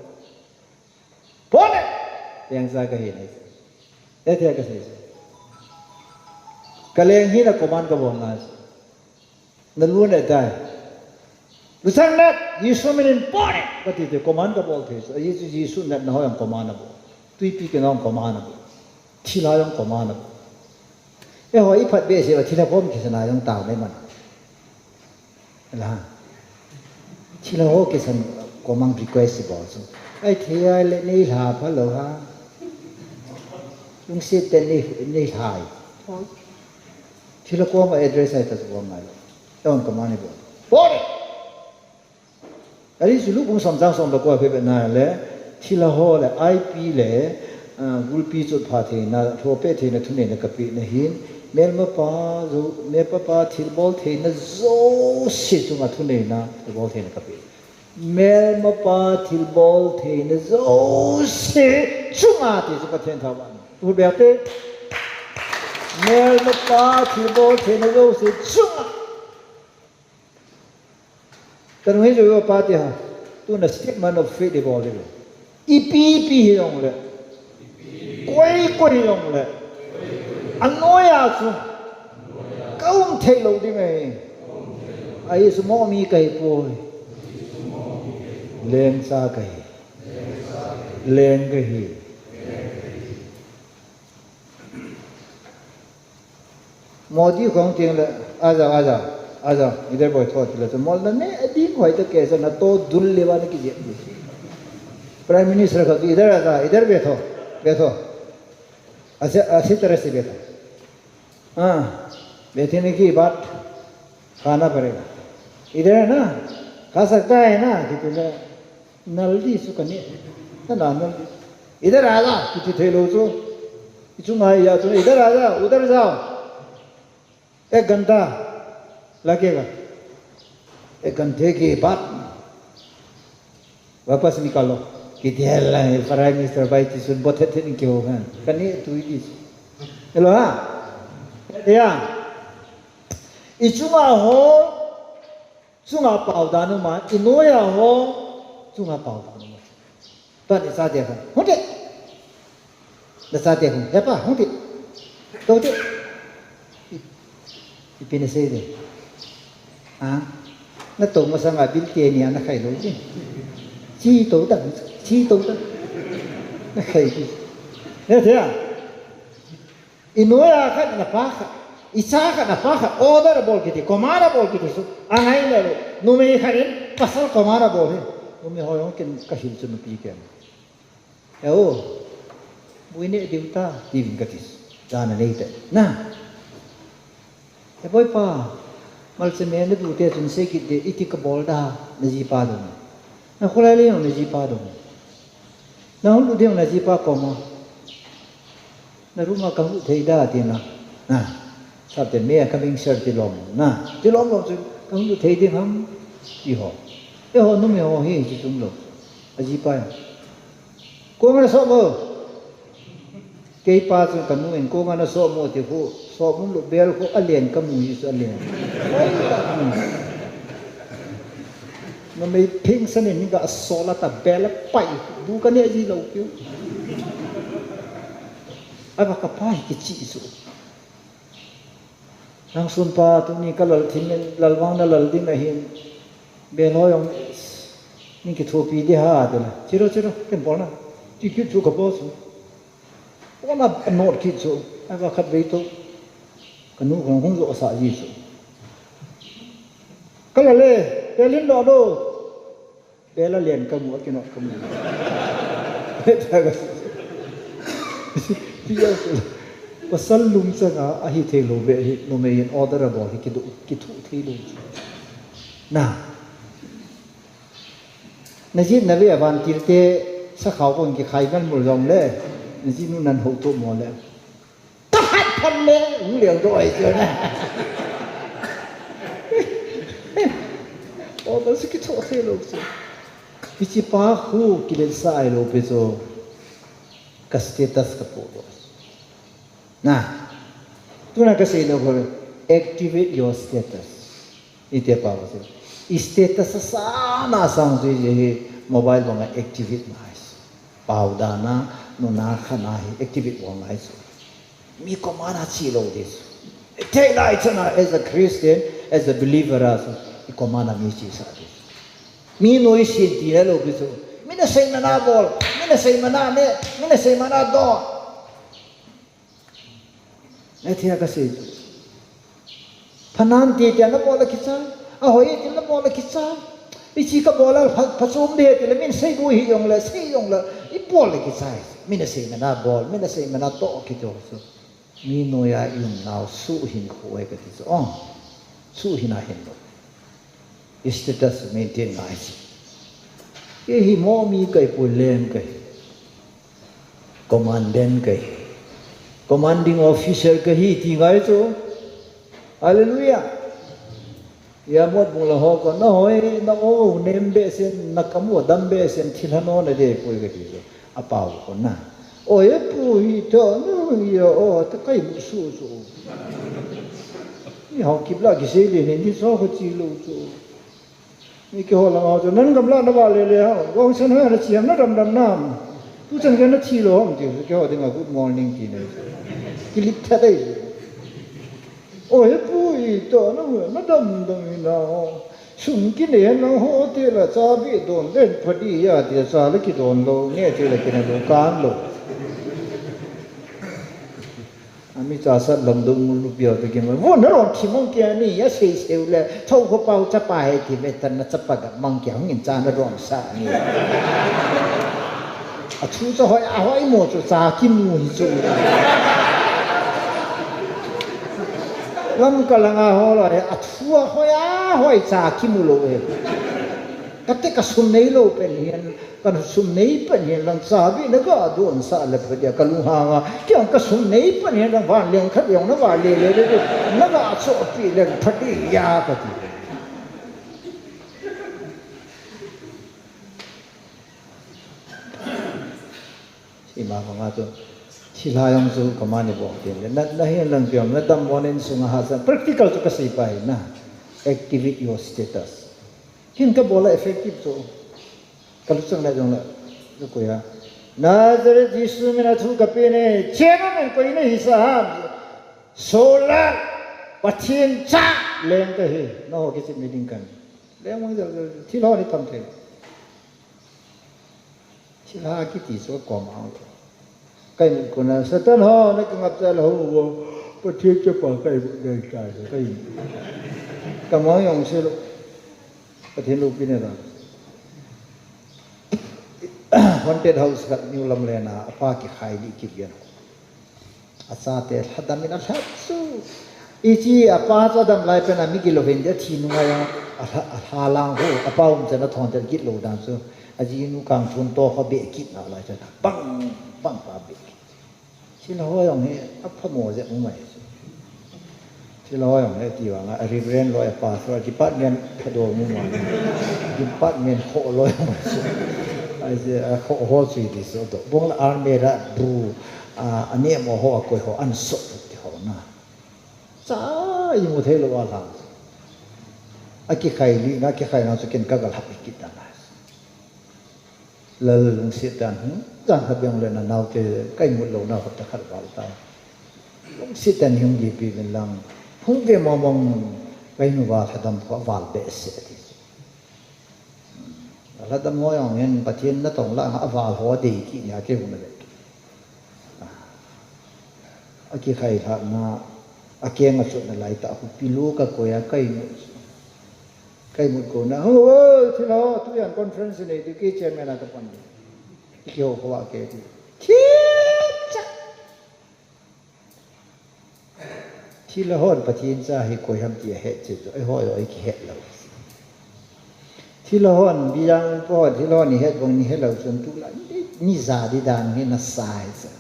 Bol ni! Lengsa kahi nai. Ethei kasei. Kaleng hina command kabol ngai. Nalu neh tai. Lusang nat, Jesu minin bol ni. Kati te command kabol thei. Jesu, Jesu natna ho jong command abol. Tuipi kina jong command abol. Thilha jong command abol. Eiho iphat behseh uva thilha kom kisana jong tao nei man. La. Thilha ho kisan command request ibol chu. Ahi thei le nei lha phalou ha. Lungset te nei, nei lhai. Thilha koma address ahi ta chu bol ngai lou. Eiho command ibol. Bol ni! Ahi chu Luke bung som chang som le ko a phabep nale, thilha ho le, I P le, ah, gulpi chotpha theina, lhope theina thuneina kapeh nahin, melmapa jou, melmapa thilbol theina jouse chunga thuneina, thilbol theina kapeh. Melmapa thilbol theina jouse chunga ti chu Pathen thangvahna. Thil beh te. Melmapa thilbol theina jouse chunga. Kanu hi jo pa ti ha. Tuna statement of faith ibol le. Ipi ipi hijongle. Koi koi hijongle. Anoiya chu. Kaum thei lou ding ahi. Ahi chu mo mi kahi poi. Lengsa kahi. Leng kahi. Modi kong ting le, आ जाओ, आ जाओ, आ जाओ, इधर बैठो, tile chu Modi ne, adi koi to kaise na to dul leva ne kije. Prime Minister ka, इधर आ जाओ, इधर बैठो, बैठो। ऐसे, ऐसी तरह से बैठो। हाँ, बैठने की बात खाना पड़ेगा। इधर है ना, खा सकता है ना, kiti le, nal di chu kani, na, na, nal di. इधर आ जाओ, kiti thei lou chu. Ichu ngai ya chu, इधर आ जाओ, उधर जाओ। एक घंटा लगेगा। एक घंटे के बाद वापस निकालो। Kiti le, Prime Minister bai ti sun bothet thet in kiho khan. Kani tui di. Hello ha? Ya. Ichunga ho, chunga pao dan uma, inoiya ho, chunga pao dan uma. Tun ichate ho. Hung te. Nachate hung, hepa, hung te. Tou te. I, ipi nasei de. Ha? Natou masanga bil te ni ana khai lou de. Chi tou ta, chi tou ta. Na khai ki. Ne thei a. Inoiya khat napa khat. Icha khat napa khat. Order abol kiti, command abol kiti chu. Angai le lou. Numei khat in, pasal command abol hi. Numei ho jong kin kahil chu nupi ken. Eo, bui ne diu ta, tiuvin kati. Jana nei te. Na. He boipa, malchame nadu te chun sei kit de, iti kabol da, najipa dong. Nakholai le jong najipa dong. Nahung lut ding najipa koma. Naruma kahung lut thei da, tina. Na. Sap te me a coming sir tilom. Na. Tilom lom chu, kahung lut thei ding ham. Ti ho. Eiho numei ho hi, chi chung lou. Ajipa ya. Kong ana som o. Keipa chu kanu in kong ana som o ti khu, som um lou bel khu alen kamu hi chu alen. Numei phingsan in ga sol a ta bel a pai, bu kane ji lou piu. Ava kapa hi kichi chu. Nang sunpa tuni kalal thim in, lal vang nalal ding ahin. Bel ho jong, nei kithopi ding ham, tile. Chiro, chiro, ken bol na. Ti kit chu kabol chu. Bol na not kit chu. Ava khatvei tou. Kanu kong hung jo sa ji chu. Kalal le, bel in lo do. Bel a len kamu, akinot kamu. Pasal lungchang a, ahi thei lou beh hi, numei in order abol hi kidu, kithu thei lou. Na. Naji nave a vantil te, sakhao kon kikhai ngan mul jong le, naji nu nan ho to mo le. Tahat phan le, u leng do ai chu na. Order si kitho thei lou chu. Hichi pa khu kilen sa ai lou pi chu. Ka status ka po lou. Na. Tuna ka sei lou khu activate your status. Ite pa ba chu. I status sa na sang chu hi mobile banga activate ngai. Pau dana, nuna khana hi activate bol ngai chu. Mi command a chi lou ding chu. Thei lai chana as a Christian, as a believer a chu, i command a mi chi sa ding chu. Mi noisin ti le lou ding chu. Mi na sei mana bol, mi na sei mana ne, mi na sei mana do. Ethia ka sei chu. Phanan ti tia na bol a kichai. Ahoi ti na bol a kichai. Ichi ka bol a pha, phachom de ti le min sei bu hi jong le, sei jong le. I bol a kichai. Min a sei mana bol, min a sei mana to kito chu. Mi noiya i um nau suh hin khu ai ka ti chu. Oh. Suh hin a hin lo. Status maintain ngai chu. Kei hi mo mi kai pu leng kai. Commandant kai. Commanding officer kai hi ti ngai chu. Hallelujah. Ya mot bung la ho ko na hoi na o nem be sen na kamu dam be sen thil hano na de pui ka ti chu. A pau ko na. O ye pu hi to no ya o ta kai mu su chu. Ni ho kip la ki sei le ni ni so ko chi lo chu. Ni keiho langa chu, nan gamla na vale le ha, gong sen ha na chi ham na dam dam nam. Tu chan ke na thi lou ham ti, keiho dinga good morning ti nei. Kilip tha dai. O he pu i to na hu, na dam dam i na ho. Sum ki ne na ho te la cha bi don den pha di ya ti cha la ki don lou, ne ti la ki na lou kan lou. Ami cha sat lam dong mun lu piau te kin. Vo na rom thi mong kia ni, ya sei sei le. Thau ko pau cha pa he ti ve tan na cha pa ga mang kia hung in cha na rom sa ni. A thu cha hoi, a hoi mo chu cha ki mu hi chu. Lam ka langa ho lo he, a thu a hoi, a hoi cha ki mu lo he. Ka te ka sum nei lo pen hian. Kan sum nei pan hian lang cha bi na ga don sa le pha dia ka lunghang a. Kiang ka sum nei pan hian lang van leng khat yong na va le le le le. Na ga cho pi leng pha di ya ka ti. Ima ka nga chu. Thilha yong chu ka mani bol tin le. Na, na hian lang piang na dam bon in sung a ha sa. Practical chu ka sei pa hi na. Activate your status. Hin ka bol a effective chu. Ka lu chang le jong le, lu ko ya. Nazareth Jesu min a thu ka pe ne, che na men ko ina hi sa ham. Solar, Pathian cha, leng ka hi. Na ho ki chim ni ding kan. Leng mang jal jal, thil ho ni tam thei. Thil ha ki ti chu ko ma. Kai mun ko na Satan ho, na ka ngap cha la ho, Pathian cha pa kai mun dai cha, kai. Ka mang yong se lo. Pathian lopina dan. Haunted house khat New Lamlen a, apa kikhai li kit gen. Achate lhadam in alhap chu. Ichi apa chu adam lai pen a mi gilo hin dia thi nunga ya, alha, alha lang ho, apa um chen a thon tel kit lo dan chu. Ajinu kang thun to kho be kit na lai chu. Bang, bang pa be kit. Thilha ho jong hi aphamo jep u mai chu. Thilha ho jong hi ti vang a Reverend loi a pastor department phado mu mai. Department kho loi mai chu. Ai je a kho ho chu ti so do. Bong la army ra bu a, a ne mo ho a koi ho an so ti ho na. Cha i mu thei lo a lang. A kikhai li na kikhai na chu ken ka gal hap kit na. Lal lungset dan hung, jan khat jong le na naute, ka imut louna khat ta khat val ta. Lungset dan hung di pi vin lang, hung ve mong mong, ka inu val lhadam kho val behseh ti. Lhadam ho jong hin Pathen natong la a val ho dei kit nia kei hung le. A kikhai lhah na, a keng a chutna lai tah, hu pilu ka koi a, ka imut. Ka imut ko na, ho, ho, thilha ho, tu jan conference nei ti, kei chairman a ka pan. I kiho kho a kei ti. Thil cha. Thilha hon Pathen cha hi koi ham ti a het che chu, eiho jong i kihet lou. Thilha hon, bijang po, thilha hon i het bang ni het lou chun tu la, ni, ni ja di dan hi na sa hi cha.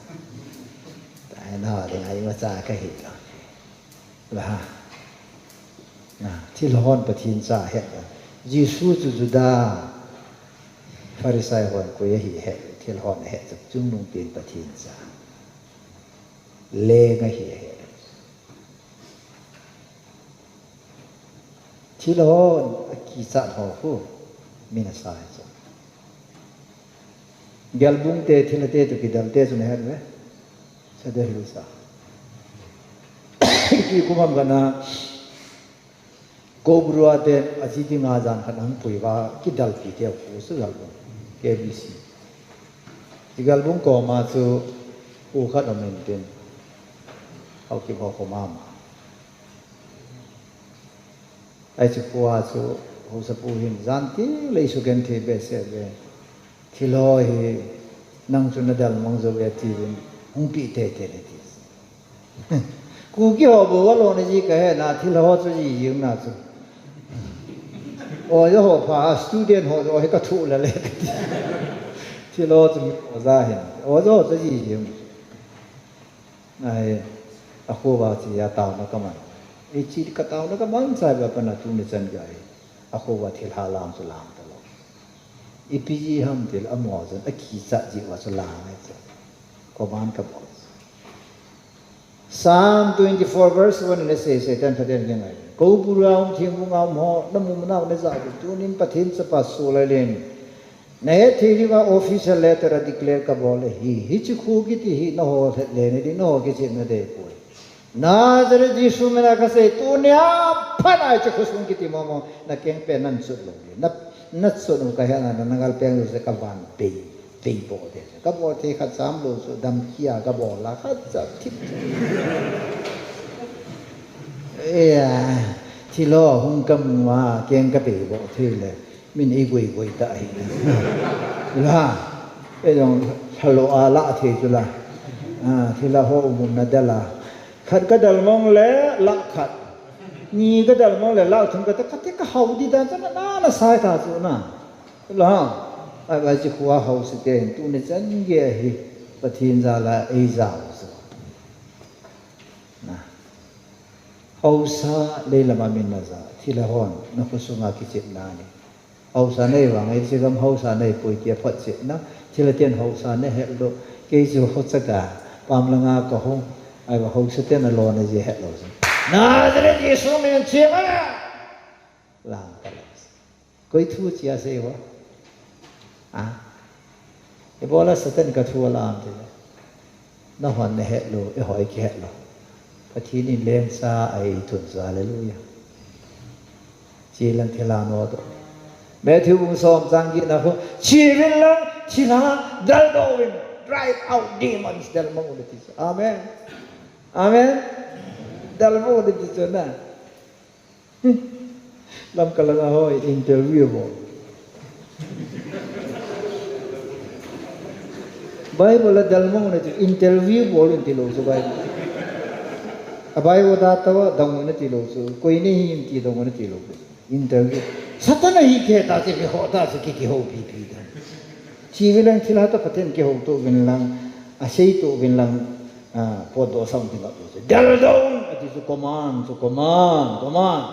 Ta na ho ding a imacha ka hi lou. La ha. Na, thilha hon Pathen cha het lou. Jesu chu Juda Pharisai hon koi ahi ahe, thil hon ahe chu chungnungpen Pathen cha. Leng ahi ahe. Thil hon akichat ho khu min asa ahi chu. Gelbung te, thil te toh kidal te chu nahet uve. Sadar Hills a. Kikum ham khat na. Koubru a ten, aji dinga jan khat ahung pui uva, kidalpi te khu chu Gelbung, K B C. Chu Gelbung koma chu, u khat aum in tin, Haokip ho koma ama. Ahi chu khua chu, haosapu hin, jan ti lei sugenthei behseh ve. Thil ho hi, nang chu nadalmang jou ve tin, hung pi teitei le ti. Kuki ho bou alona ji kahe na, thil ho chu ji jing na chu. Oja ho pha, student ho, o hi kathu la le. Thil ho chu mi oja hin. Oja ho chu ji jing. Ahi, akhoa chu ataona kaman. Hiche kataona kaman chai ba pana tuni chan gei. Akhoa thilha lang chu lang talou. Ipi jeh ham tile amaho chun akichat jeh uva chu lang ahi chu. Command kabol. Psalm twenty-four verse one in asei, Satan phaten kingai. Koubru a um, thingbung a um ho, namu nau najah diu, tunin Pathen chapa soh lai len. Nahet thei diuva official letter a declare kabol ahi. Hiche khu kiti hi naho lheh le nading, naho kichepna dei poi. Nazareth Jesu mina kasei, tunia phat a hiche khosung kiti momo, nakeng pen nan chot lou ding. Na, nachot u kahe na, na, nagal peng lou se kavan bei, bei bo de. Kabol thei khat cham lou chu, damkia kabol a khat cha thip. Eya, thil ho hung kamu a, keng kabei bo thei le. Min eigoi goi ta ahi. La. Eijong lhalou a la thei chu la. A, thilha ho umna dal a. Khat kadalmang le lakh khat. Ni kadalmang le lakh thum kati, kati kahao di dan chu na, na, nasei ta chu na. La. Ahi, ahi chu khua haosa te hin tuni chan gei hi. Pathen jal a eijao chu. Na. Haosa leilam a min naja. Thilha hon, nakhosunga kichepna ni. Haosa nei vang, hiche gam haosa nei poi tia photchetna, thilha ten haosa nei het lou, kei chu hochaka, pam langa kahung, ahi vang haosa ten alona ji het lou chu. Nazareth Jesu min chema! Lang kala. Koi thu chia sei ho. A. Ibola Satan kathu alam tile. Nahon nahet lou, eiho eikihet lou. Pathen in lengsa a eithun chu, hallelujah. Chelang thilha nodoh. Matthew bung som chang get na khu, cheuvin lang thilha daldoh uvin, drive out demons, dalmang un ati chu. Amen. Amen. Dalmang un ati chu na. Lamka langa ho interview bol. Bible a dalmang un ati, interview bol un tilou chu Bible. A Bible da tava dong un tilou chu, koi nahim ti dong un tilou. Interview. Satan a hi khe ta chu kihou ta chu ki, kihoupi pi ta. Cheuvin lang thilha toh Pathen kihouto uvin lang, asei to uvin lang, a, potdoh sang ding a to chu. Daldoh un ati chu command, chu command, command.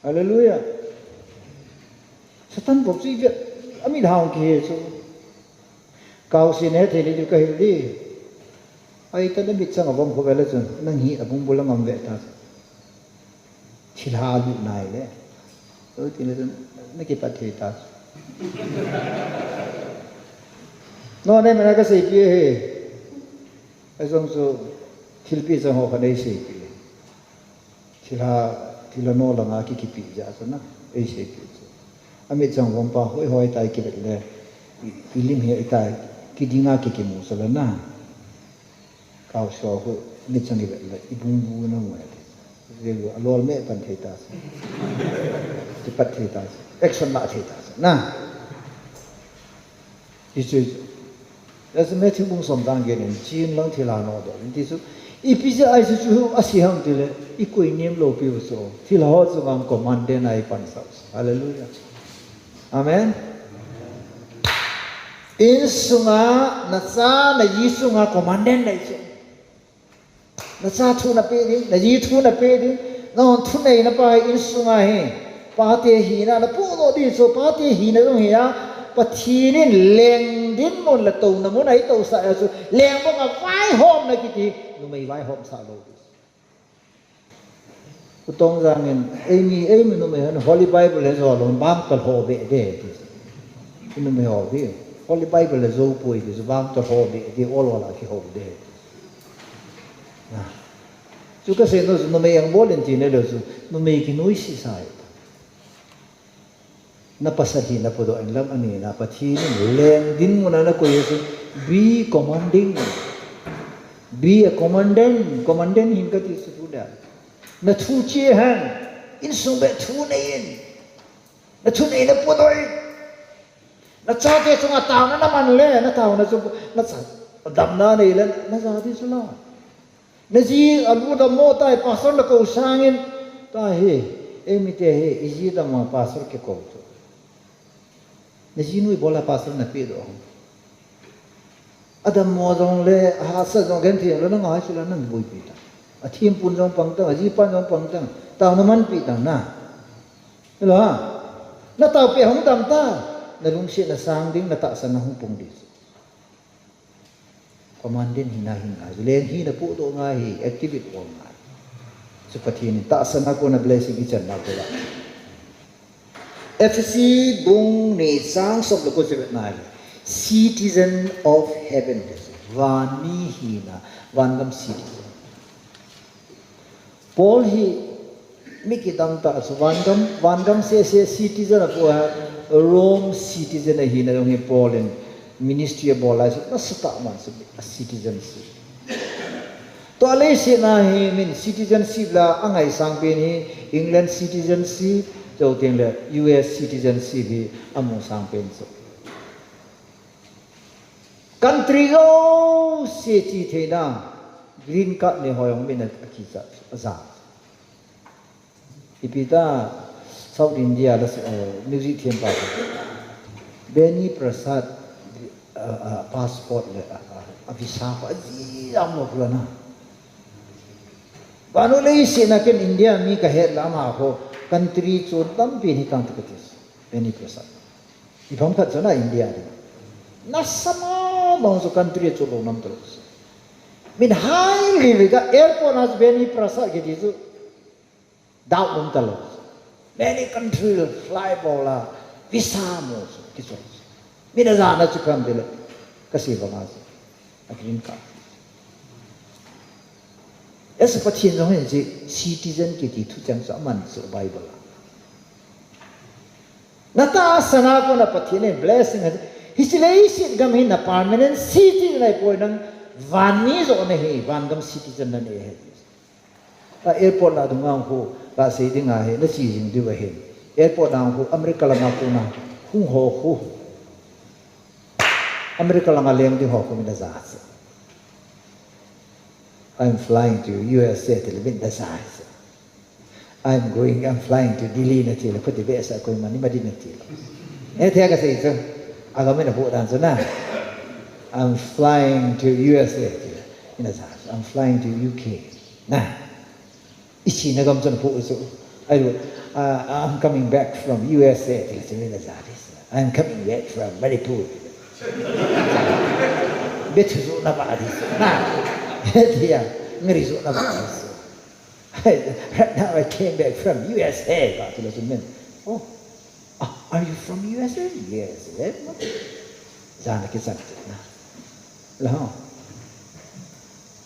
Hallelujah. Satan bou chu ivet, amit hah kihe chu. Kaosen hethei le diu kahil di. Ahi ta na mitchang avom kho vele chun, nang hi abung bul a ngam ve ta. Thilha alut nai le. Oi, ti le chun, nakipat thei ta. No, nei mana kaseipi ahi. Ajong chu, thilpi chang ho khat nei seipi. Thilha, thilha no langa ki, kipi jeh a chu na, eiseipi chu. Amitchang vom pa hoi hoi tai kivet le, i, ilim hi itai, kidinga ki, kimu chu la na. Kaosen ho, mitchang ivet le, ibung bu na mu ati. Velu, alol me pan thei ta chu. Kipat thei ta chu. Action la thei ta chu. Na. Hichu, hichu. That's Matthew bung som chang get in, cheuvin lang thilha nodoh uvin ti chu. Ipi jeh a chu chu asei ham tile, ikoi nem lou piu chu. Thilha ho chu ngang commandment a ipansah. Hallelujah. Amen. Insunga, nacha, naji sunga commandment nei chu. Nacha thu nape ding, naji thu nape ding, nahon thuneina pa hi insunga hi, Pate hina, na pudoh ding chu, pate hina jong hi a, Pathen in leng dinmun le touna mun a i tousah a chu, leng banga vaihomna kiti, numei vaihom sah lou ding. U Tongjang in, eimi, eimi numei hon Holy Bible he jolou, bang tah ho be de, ti. I numei ho be, Holy Bible he jou poi ti, bang tah ho be de, ol ol a kihou de. Na. Chu kasei nom chu numei ang bol in ti nalou chu, numei kinuisat sa e. Na pasal hi na pudoh in lang ani na Pathen in leng dinmun a na koi a chu, be commanding. Be a commandant. Commandant hin kati chu tu da. Na thu che hen. Insung beh thu nei in. Na thu nei na pudoh in. Na chate chunga taona na man le, na taona chu, na cha, damna nei le, na ja ding chu la. Na ji alu dammo tai, pastor na kou sangin, ta hi, eimi te hi, i ji dam a pastor kikou chu. Na ji nu ibola pastor na pe doh. Adammo jong le, ahahsa jong genthei jong le, na ngai chu la, na boipi tan. Athimpun jong pang tan, ajipan jong pang tan, taona manpi tan na. Hilo ha? Na taopi hung dam ta, na lungsetna sang ding, na tahsanna hung pung ding. Commandant hina hi ngai, leng hina pudoh ngai hi, activate bol ngai. Chu Pathen in tahsanna kona blessing i channa kona. Ephesi bung ni chang som le ko chu vet nai le. Citizen of heaven. Vanmi hina, vangam citizen. Paul hi mi kidang tah chu vangam, vangam sese citizen a pu a, Rome citizen ahina jong hi Paul in ministry abol lai chu nasatah man chu a citizenship. Tua leiset a hi min citizenship la angaisang pen hi England citizenship, chuteng le U S citizenship hi amusang pen chu. Country jouse che theina, green card nei ho jong min a kicha, aja. Ipi ta South India la, eh, music them pa. Beni Prasad, eh, eh, passport le, eh, eh, visa pa, aji jam lo pula na. Vannoi leiset a ken India mi kahet la ama ho country chu tampi hi kang tu kati. Beni Prasad. Ipi ham khat chu na India ding. Nasa mama chu country chu lou nam talou. Min hai li li ka airport a chu Beni Prasad kiti chu doubt lou nam talou. Many country fly bol a visa mo chu kichu. Min ajana chu kam dile. Kasei banga chu. A green card. Esa Pathen jong hin chu citizen kiti thucheng chu aman chu Bible a. Na tahsanna kona Pathen in blessing a. Hiche leiset gam hi na permanent citizen ahipoi, nang vanmi joh nahi, vangam citizen nahi. A airport la dunga khu, la sei dinga hi, na che jing diu ahin. Airport lang khu, America langa khu na, hung ho khu. America langa leng ding ho khu min aja chu. I'm flying to U S A tile min aja chu. I'm going, I'm flying to Delhi nati le, phuti behseh koima ni madi nati le. Eh, thei kasei chu. Agam in apu dan chu na. I'm flying to U S A tile. Min aja chu. I'm flying to U K. Na. Ichi na gam chun apu chu. I will, uh, I'm coming back from U S A tile. Chu min aja chu. I'm coming back from Manipur. Bethu ju na ba di. Na. Tia. Ngari ju na ba di. Right now I came back from U S A. Ka tu la tu men. Oh. Ah, are you from U S A? Yes. Very much. Jana ki san na. La ho.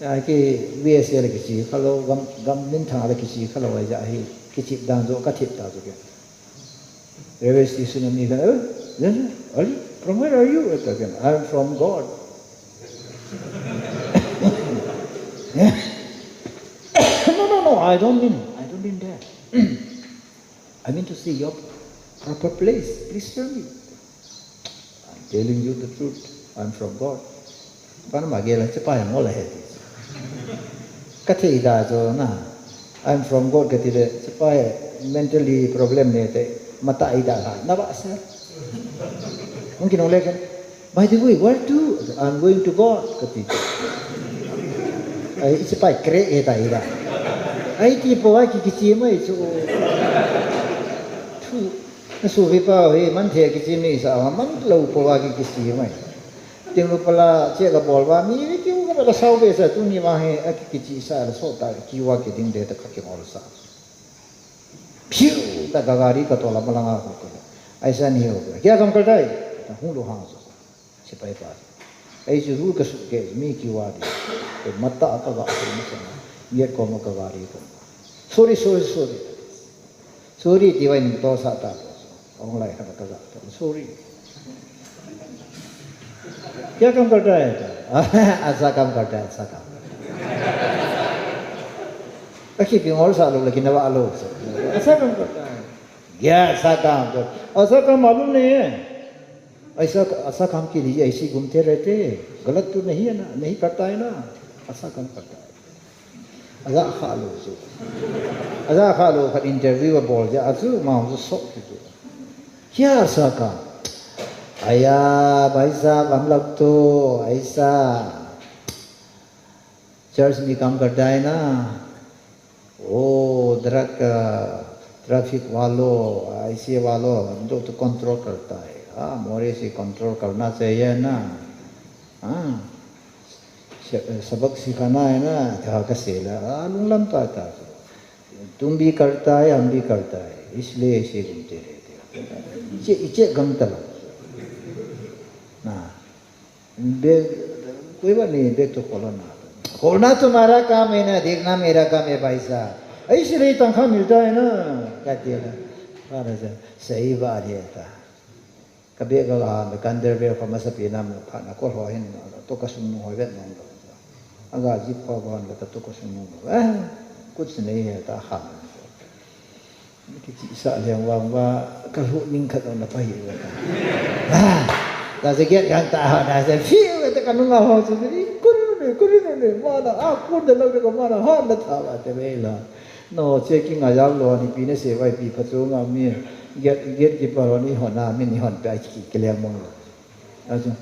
Ya ki U S A la kichi khalou, gam, gam minthang la kichi khalou, ai ja hi, kichi dan jo ka thip ta jo ke. Railway station a mi khan, "Eh, yes, sir. Are you, from where are you?" Ata khan, "I'm from God." "No, no, no, I don't mean, I don't mean that." "I mean to see your proper place. Please tell me." "I'm telling you the truth. I'm from God." Pana ma gel a, "Chepa ya ngol a he." Ka thei da jo na. "I'm from God," kati le, "Chepa ya mentally problem nei te, mata ida la. Na ba sa." Hung kinung le ken. "By the way, where to?" "I'm going to God," kati. Ai, ichi pai kre e ta ida. Ai, ti po ai ki kichi mai chu. Suhi pa hi, man the kichi mi sa, man lo po wa ki kichi mai. Ting lo pala, che ka bol wa, mi ri ki u ka la sau be sa, tu ni wa he, a ki kichi sa, la so ta, ki wa ki ding de ta ka ki ngol sa. Phiu, ta ka gari ka to la ma la nga ko ko. Aisa ni ho. Kya kam karta hai? Ta hung lo hang so. Sepai pa. Ahi chu ru ka su ke mi ki wa di. Ko mata ka ga ko ma sa. Yet ko ma ka gari ko. Sorry, sorry, sorry. Sorry, ti wa in to sa ta. Ong lai ka ka ga. Sorry. Kya kam karta hai? Aisa kam karta hai, aisa kam. Aki pi ngol sa lo, lekin wa lo. Aisa kam karta hai. Kya aisa kam karta hai? Aisa kam malum nahi hai. ऐसा, ऐसा काम के लिए ऐसे घूमते रहते हैं, गलत तो नहीं है ना, नहीं करता है ना, ऐसा काम करता है। Aja kha lo chu. Aja kha lo khat interview a bol ja chu ma chu sok chu. Kya aisa kam? Aya, bhai sahab, hum log to aisa church mein kaam karta hai na. वो drug, traffic वालों, ऐसे वालों, हम लोग तो कंट्रोल करता है। हाँ, मोरे से कंट्रोल करना चाहिए ना। हाँ, सबक सिखाना है ना। Kha ka sei la, ah, lunglam ta ta. तुम भी करता है, हम भी करता है, इसलिए ऐसे घूमते रहते हैं। Iche, iche gam ta la. Na. Back, कोई बात नहीं, back to खोलना। खोलना तुम्हारा काम है ना, देखना मेरा काम है, भाई साहब। ऐसे नहीं तनख्वाह मिलता है ना, कहते हैं ना। सही बात है, ta. Ka bag ka la, ka underwear ka masa pi na mo pha na ko ho hin na, to ka sung nu ho vet na. Aga zip ko ko na ka to ka sung nu. Eh, kuch nahi hai ta ha. Kichi sa leng vang va ka hu ning khat na pa hi. Ah, ta se get kan ta ha na se fi ta ka nung ho su ni kuru ne, kuru ne, ma na, ah, kun de lo de ko ma na, ha na ta ba te ve la. No, che ki nga yau lo ni pi ne se vai pi pha chu nga mi, get, get ki pa lo ni ho na mi ni hon pe ki ki leng mong lo. Achu,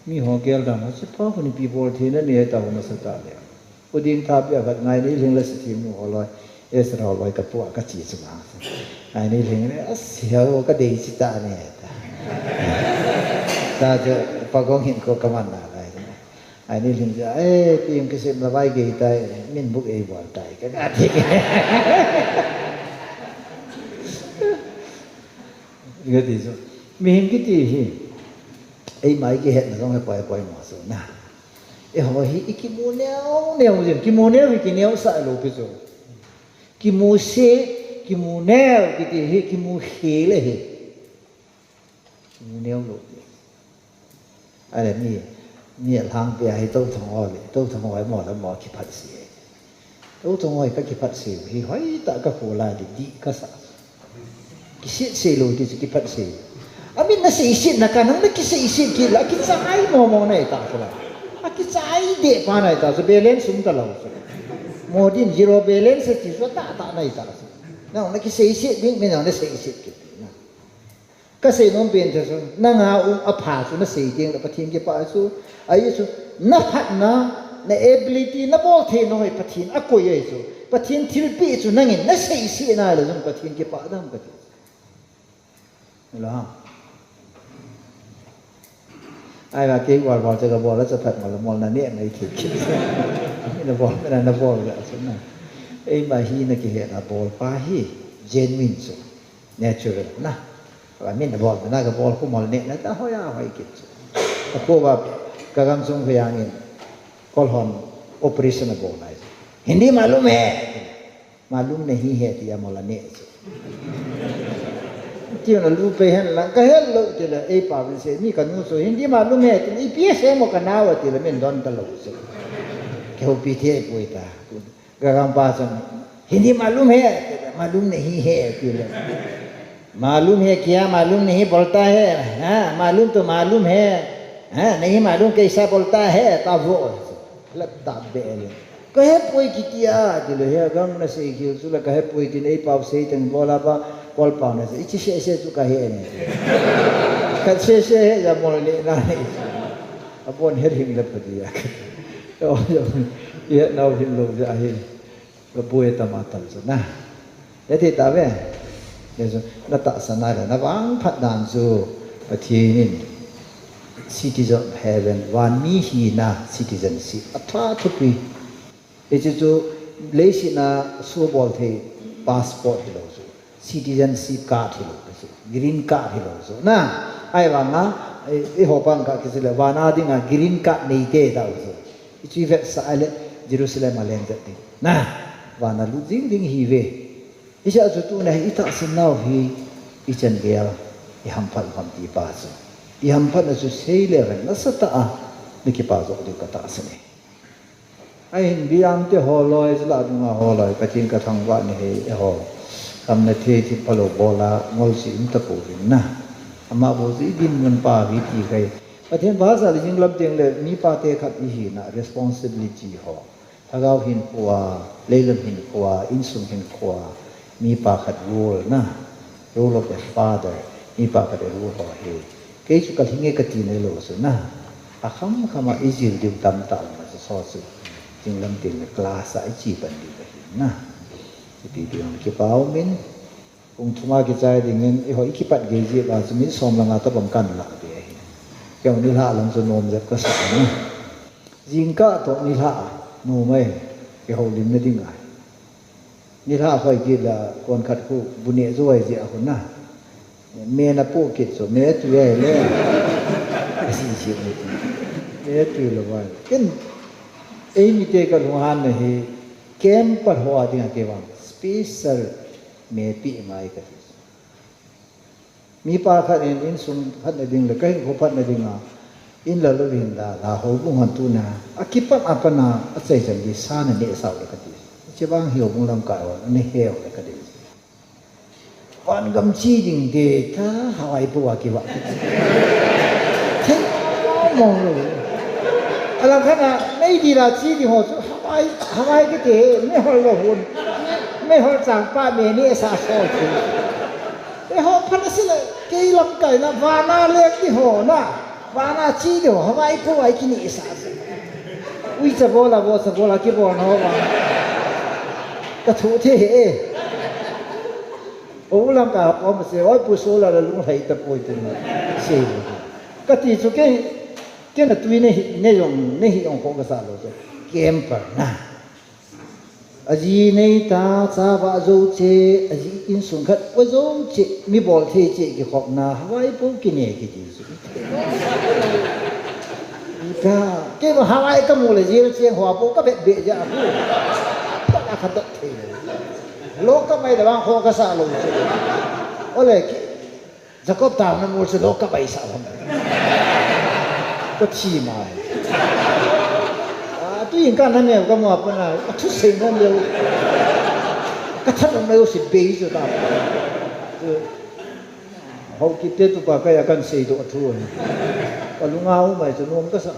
mi ho gel dan, achu pa hu ni pi bol the na ni ta ho na sa ta le. Pu ding tha pia khat ngai ni ling la si thi mu ho loi. Esra ho loi ka pu a ka chi chu nga. Ngai ni ling le, a si ho ka dei chi ta ne ta. Ta chu pa gong hin ko ka man na lai. Ai ni ling ja, eh, pi yung kisim la vai gei tai, min buk ei bol tai, ka ga ti ke. Ga ti so. Mihem kiti hi. Eima i kihetna jong hi poi poi mo so na. Eiho hi i kimu neo neo jeng, kimu neo hi kineo sa lo pi so. Kimu se, kimu neo kiti hi, kimu he le hi. Kimu neo lo ti. Ahile mi, mi alhangpi a hi tou thong ho le, tou thong ho mo la mo kiphat se. Tou thong ho ka kiphat se, hi hoitah ka kho lai di, di ka sa. Kisit se lo ti chu kiphat se. Amin na seiset na ka nang na kiseiset kit la, kichai mo mo nai ta chu la. A kichai de pa nai ta chu, balance um ta lo chu. Mo din zero balance ti chu ta ta nai ta chu. Nang na kiseiset ding, min nang na seiset kit na. Ka sei nom pen chu, nanga um a pha chu na sei ding le Pathen kipah chu, ahi chu, na phatna, na ability, na bol thei nau hi Pathen a koi ahi chu, Pathen thilpeh chu nangin na seiset na le jong Pathen kipah dam ka ti. Lo ha. Ai la kei wal wal te ka bol la cha phat mal mol na ne mai thei kit. Na bol, na, na bol ga chu na. Eima hi na kihe na bol pa hi genuine chu. Natural na. Ka min bol na ka bol khu mol ne na ta hoi a hoi kit chu. Ka ko ba ka gam chung khu yang in. Kol hon operation a bol nai. Hindi malum hai. Malum nahi hai ti a mol a ne chu. Ti na lu pe hen la ka hel lo ti la ei pa vin se mi ka nu chu Hindi malum hai ti i pi se mo ka na wa ti la min don ta lo chu. Ke ho pi the pui ta. Ka gam pa chun, "Hindi malum hai?" Malum nahi hai, ti le. "Malum hai kya? Malum nahi bolta hai? Ha, malum to malum hai. Ha, nahi malum kaisa bolta hai?" Ta vo. Lap ta be le. "Ka he poi kiti a," ti le, he gam na sei khel chu la ka he poi ti nei pau sei teng bola ba, kol pau na sei, "Ichi se se chu ka he ne." Ka se se he ya mol ne na ne. A bon he hing le pa dia. Yo, yo, ye nau hin lo ja hi. Ka boi ta ma tal chu na. Ye ti ta ve. Hichu natahsan a le navangphat dan chu Pathen in citizen of heaven, van mi hina citizenship atha thupi. Hichu chu leiset a subol thei passport hilou chu, citizenship card hilou chu, green card hilou chu. Na, ahivanga, i, eiho pang khat kiseile, vana dinga green card neite tau chu. Hichu i vetsah le Jerusalem a len jet ding. Na, vana lut jing ding ihiuve. Hiche a chu tuna hi i tahsan nau hi i chan geiya i hamphat ham ti pa chu. I hamphatna chu seile vang nasatah a na kipa joh diu ka tahsan e. Ahin biang te ho loi, jala dunga ho loi, Pathen ka thangvah nahi eiho. Kamna thei thipha lou bol a ngol si um tapouvin na. Ama bou ji din mun pa hi ti khai. Pathen vahsa le jinglam teng le mipa te khat i hina responsibility ho. Lhagao hinkhoa, leilam hinkhoa, insung hinkhoa, mipa khat role na, role of a father, mipa khat a role ho hi. Kei chu ka lhinge ka ti nailou chu na. Akham kham a i jil diu tamtah um a chu so chu. Jinglam teng le class a i che pan diu ahi na. Ipi diu kipa umin. Pung thum a kichai dingin, eiho i kipat gei jeh uva chu min som le nga tobang kan lah be ahi. Kei nilhah lam chu nom jep ka sa na. Jingkah toh nilhah nom ahi, kihoulimna ding ahi. Nilhah hoi kit le konkhat khu bu neh jou ahi jeh a khu na. Me na poh kit chu, me tui ahi le. Asi si me tui. Me tui lou vai. Ken, eimite ka lunghanna hi, camper ho a dinga kei vang special mepi ngai kati. Mipa khat in insung phatna ding le, ka hinkho phatna dinga, in la lou hin da, la houbung hon tuna, akipat a pat a, achaichan di sa na neh sau le kati. Hiche vang hi houbung lamkai hon, ana he u le kati. Van gam che ding te, ta Hawaii pou a kivah. Thei mong mong lou. Alang khat a, meidil a che ding ho chu, Hawaii, Hawaii kiti hi, meihol lou hun. Meihol chang pa me neh sa so chu. Eiho phat a sile, kei lamkai na, vana leng ding ho na. Vana che ding ho, Hawaii pou a i kineh sa chu. Uicha bol a, vohcha bol a, kibol na ho vang. Ka thu thei e. O lamkai a kom se, oi pu so la la lunglhai tapoi tin. Se. Kati chu kei, kei na tui nei, nei jong, nei hi jong kho ka sa lou chu. Camper na. Aji nei ta, cha vah jou cheh, aji insung khat vah jou cheh, mi bol thei cheh kikhopna, Hawaii pou kineh kiti chu. Ka, kei vang Hawaii ka mu le jail cheng hoa pou ka bet be ja khu. Ka la kha dot thei. Lou ka mai da vang kho ka sa lou chu. Ole ki, Jacob taona mol chu lou ka bai sa ham. Ka thi mai. A, tu in ka na me ka mo pa na, ka thu sei na lou. Ka tha na lou si bei chu ta. Haokip te tu pa ka ya kan sei doh thu. Ka lunga u mai chu nom ka sa.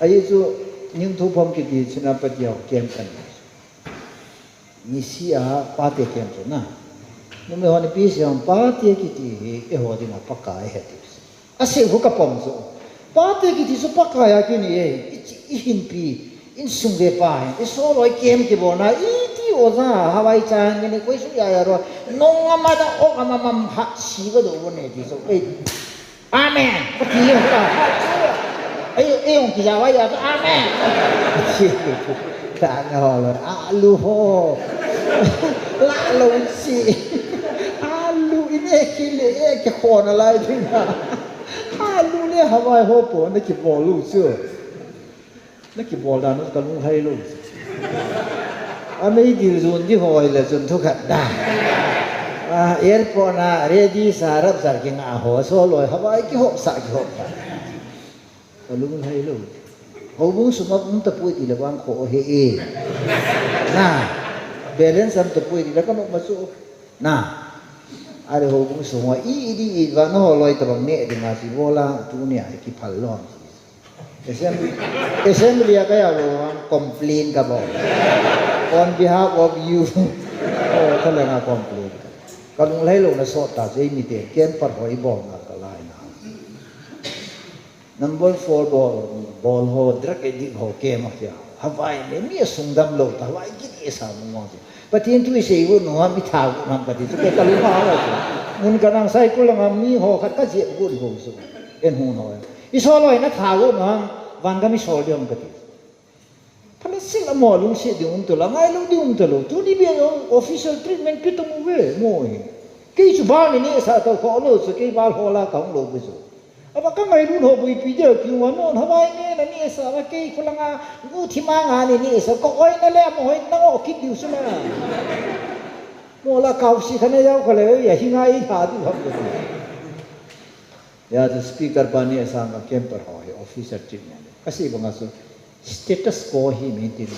Ahi chu Ningthoupham kiti Senapati a camp kan. Nisi a pate camp chu na. Numei hon ipi sei ham pate kiti hi eiho dinga Pakai ahi ti. Asei khu ka pom chu. Pate kiti chu Pakai a kinei e, i chi, i hinpi, insung ve pa hin, i soloi camp kibolna, iti oja, Hawaii cha hin, koi su ya ya ro, nong ama da ok ama mam ha, si ga do ne ti chu. Ei, Amen. Ka ti jeng ta. Ei, ei, ong kija wai ya, amen. Ka ti. Ta na ho lo, alu ho. La lo si. Alu ine ki le, e ki khona lai ding. Alu le Hawaii ho po, na kibol u chu. Na kibol dan u ka lunglhai lou. A meidil jon di hoi le chun thu khat da. A, airport na ready sa rap sar kinga ho so loi Hawaii kihop sa kihop sa. Ka lunglhai lou. Houbung sung a um tapoi ti le vang kho he e. Na. Balance um tapoi ti le ka nok ma chu. Na. Are houbung sung a i, i di i vang na ho loi tabang ne ding a si bola tu ne a kiphal lou. Assembly, assembly a kaya lo ang complain ka bol. On behalf of you. Oh, ka le nga complain. Ka lunglhai lou na sot ta, jei mi te, ken par hoi bol na ka lai na. Number four bol, bol ho, drug addict ho, ke ma kya. Hawaii le, mi sung dam lou ta, Hawaii kiti sa mo mo. Pathen thu isei got nu ham, itha got nu ham kati chu, kei kalung a ho chu. Mun kanang Saikul langa mi ho khat kajep got ho chu. Eihon ho. Isol ho natha got nu ham, vangam isol ding ham kati. Phalet sel a mo lungset ding um talou, ngailou ding um talou. Tuni bia jong official treatment pe tong uve, mo hi. Kei chu bang ni nehsah tau kho lou chu, kei val hol a kahung lou bou chu. Ava kangailut ho boipi deu kiu nga non, Havai me nanehsah uva kei kholanga nu thima nga ni nehsah, ka oi na le mo hoi na o kit diu chu na. Mo la kau si khana yau khale, ya hi ngai tha diu ham ko. Ya, the speaker pa ni asang ka camper ho hi officer treatment. Kasei banga chu status quo hi maintain.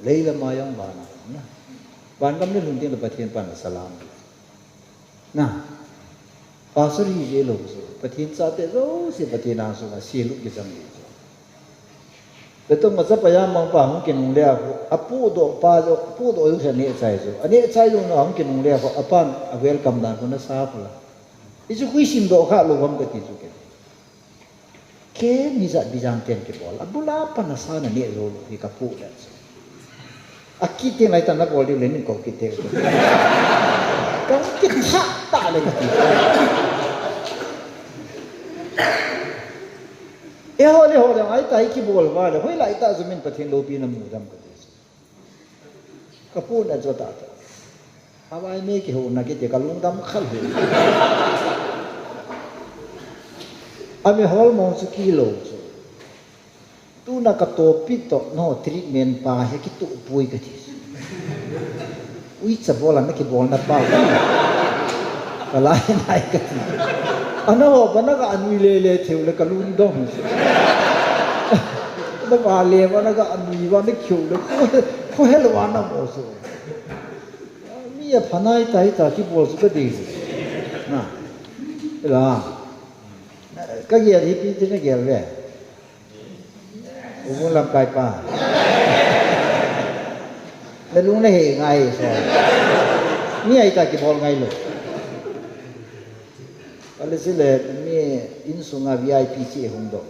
Leilama jong vana na. Vangam le lhun ding le Pathen pan salam. Na. Pastor hi je lou chu. Pathen chate jouse Pathen angsunga selut kichang ji chu. Betong ma chapa ya mang pa hung kinung le a khu. Apu do pa jo, apu do jo sa neh chai chu. Aneh chai jong na hung kinung le a khu. Apan a welcome dan khu nasa khu la. Hichu khui sim doh kha lou ham kati chu kei. Kei mi jat bijang ten kibol. Abul a pan asa naneh jou lou hi kapu le chu. Akit teng lai tah nabol diu le nin kou kit teng. Kahung kitha tah le kati. Eiho le ho le ngai tah hi kibol uva le. Hoilai tah chu min Pathen loupina mu dam kati chu. Kapu na chu tah tah. Havai me kihouna kiti kalung dam kha lou. Ami hol mong chu kilou chu. Tuna katopi toh, no treatment pa hi kitoh poi kati. Uicha bol a nakibol na pa. Kalai nai kati. Ana ho ba naga anui le le theu le kalung dong. Na ba le ba naga anui ba na kheu le. Kho hel wa na mo so. Mi a phanai tai ta kibol chu ka ding. Na. La. Ka gel hi pi ti na gel ve. U Mun Lamkai pa. Nalung na he ngai so. Mi ai ta kibol ngai lou. Pale sile mi insunga V I P chi hung doh.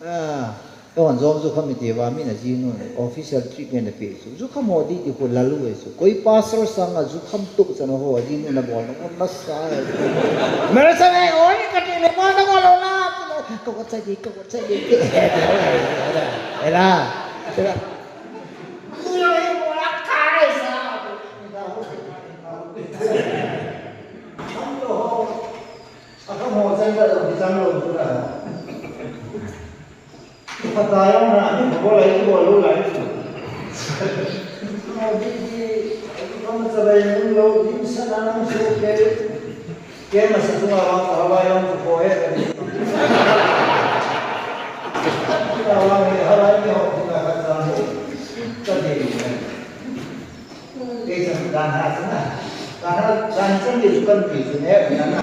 Ah, eihon jong jukham iti uva, min ajinu, official treatment ape chu. Jukham ho didi khu lalu e chu. Koi pastor sanga jukham toh chan ho, ajinu nabol na, nasa e. Mera sa e, oi, kati le, mo nabol lou la. Ka ko chai di, ka ko chai di. Ela, ela. Akhamo chang ka dong kichang lou chu la. Phatah jong na, ni kho lai, kibol lou lai chu. Di, di, kama cha lai lou, di sa na nang su ke. Ke ma sa chunga wa, ka wa jong chu ko he ka di. Ka wa he, ha lai ni ho, ka ka chang. Ka di. Kei chan dan ha chu na. Dan ha, dan chan di chu kan pi chu ne, na na.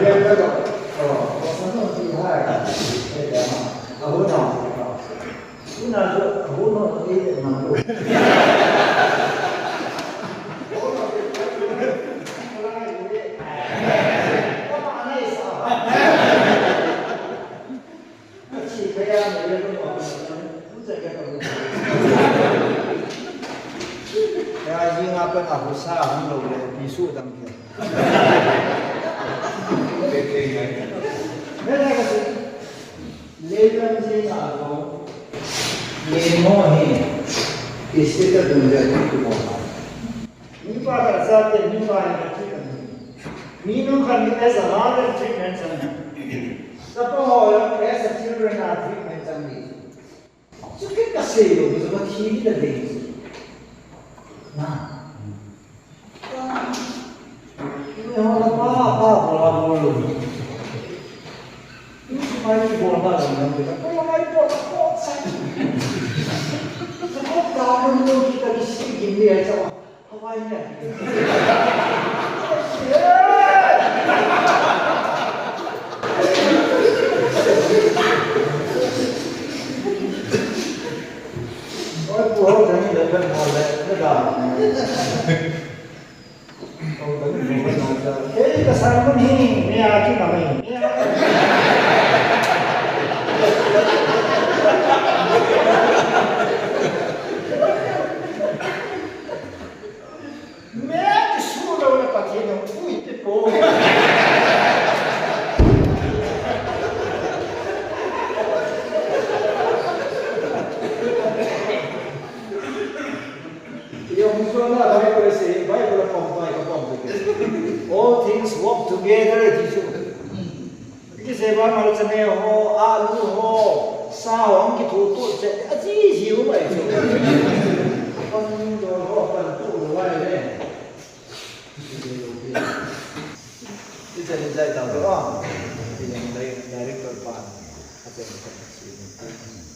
Ye ka lo. Oh, ko sa no ti ha. Ye ya ma. A hu no. Chu na chu, a hu no ti de ma lo. Ka chi ka ya na le ka mo ka na, ku cha ka ka mo. Ya, yi nga pa na ho sa hung lou le, pi su dang ke. Te te ngai. Me na ka si. Le lam ji na lo. Le mo he. Isi ka dun le ku mo. Mipa khat chate, mipa in a treat a ni. Mi nung khat in as a mother treatment chang ni. Chapa ho jong as a children a treatment chang ni. Chu kei kasei lou, chu kathi ni la dei. Na. Ni ho la pa, pa, pa, pa, pa, pa. Ni chu mai ni bol ma la ni, pa, pa, pa, pa, pa, pa. Chu ko ta ni lo ki ta ki si ki ni ai sa. Work together ti chu. Kisei ba mal chane ho, alu ho, sa ho, ang kithu tu che, aji ji u mai chu. Kon do ho, pan tu lo wai le. Ti chen jai ta lo. Ti chen jai director pa. A chen chen si.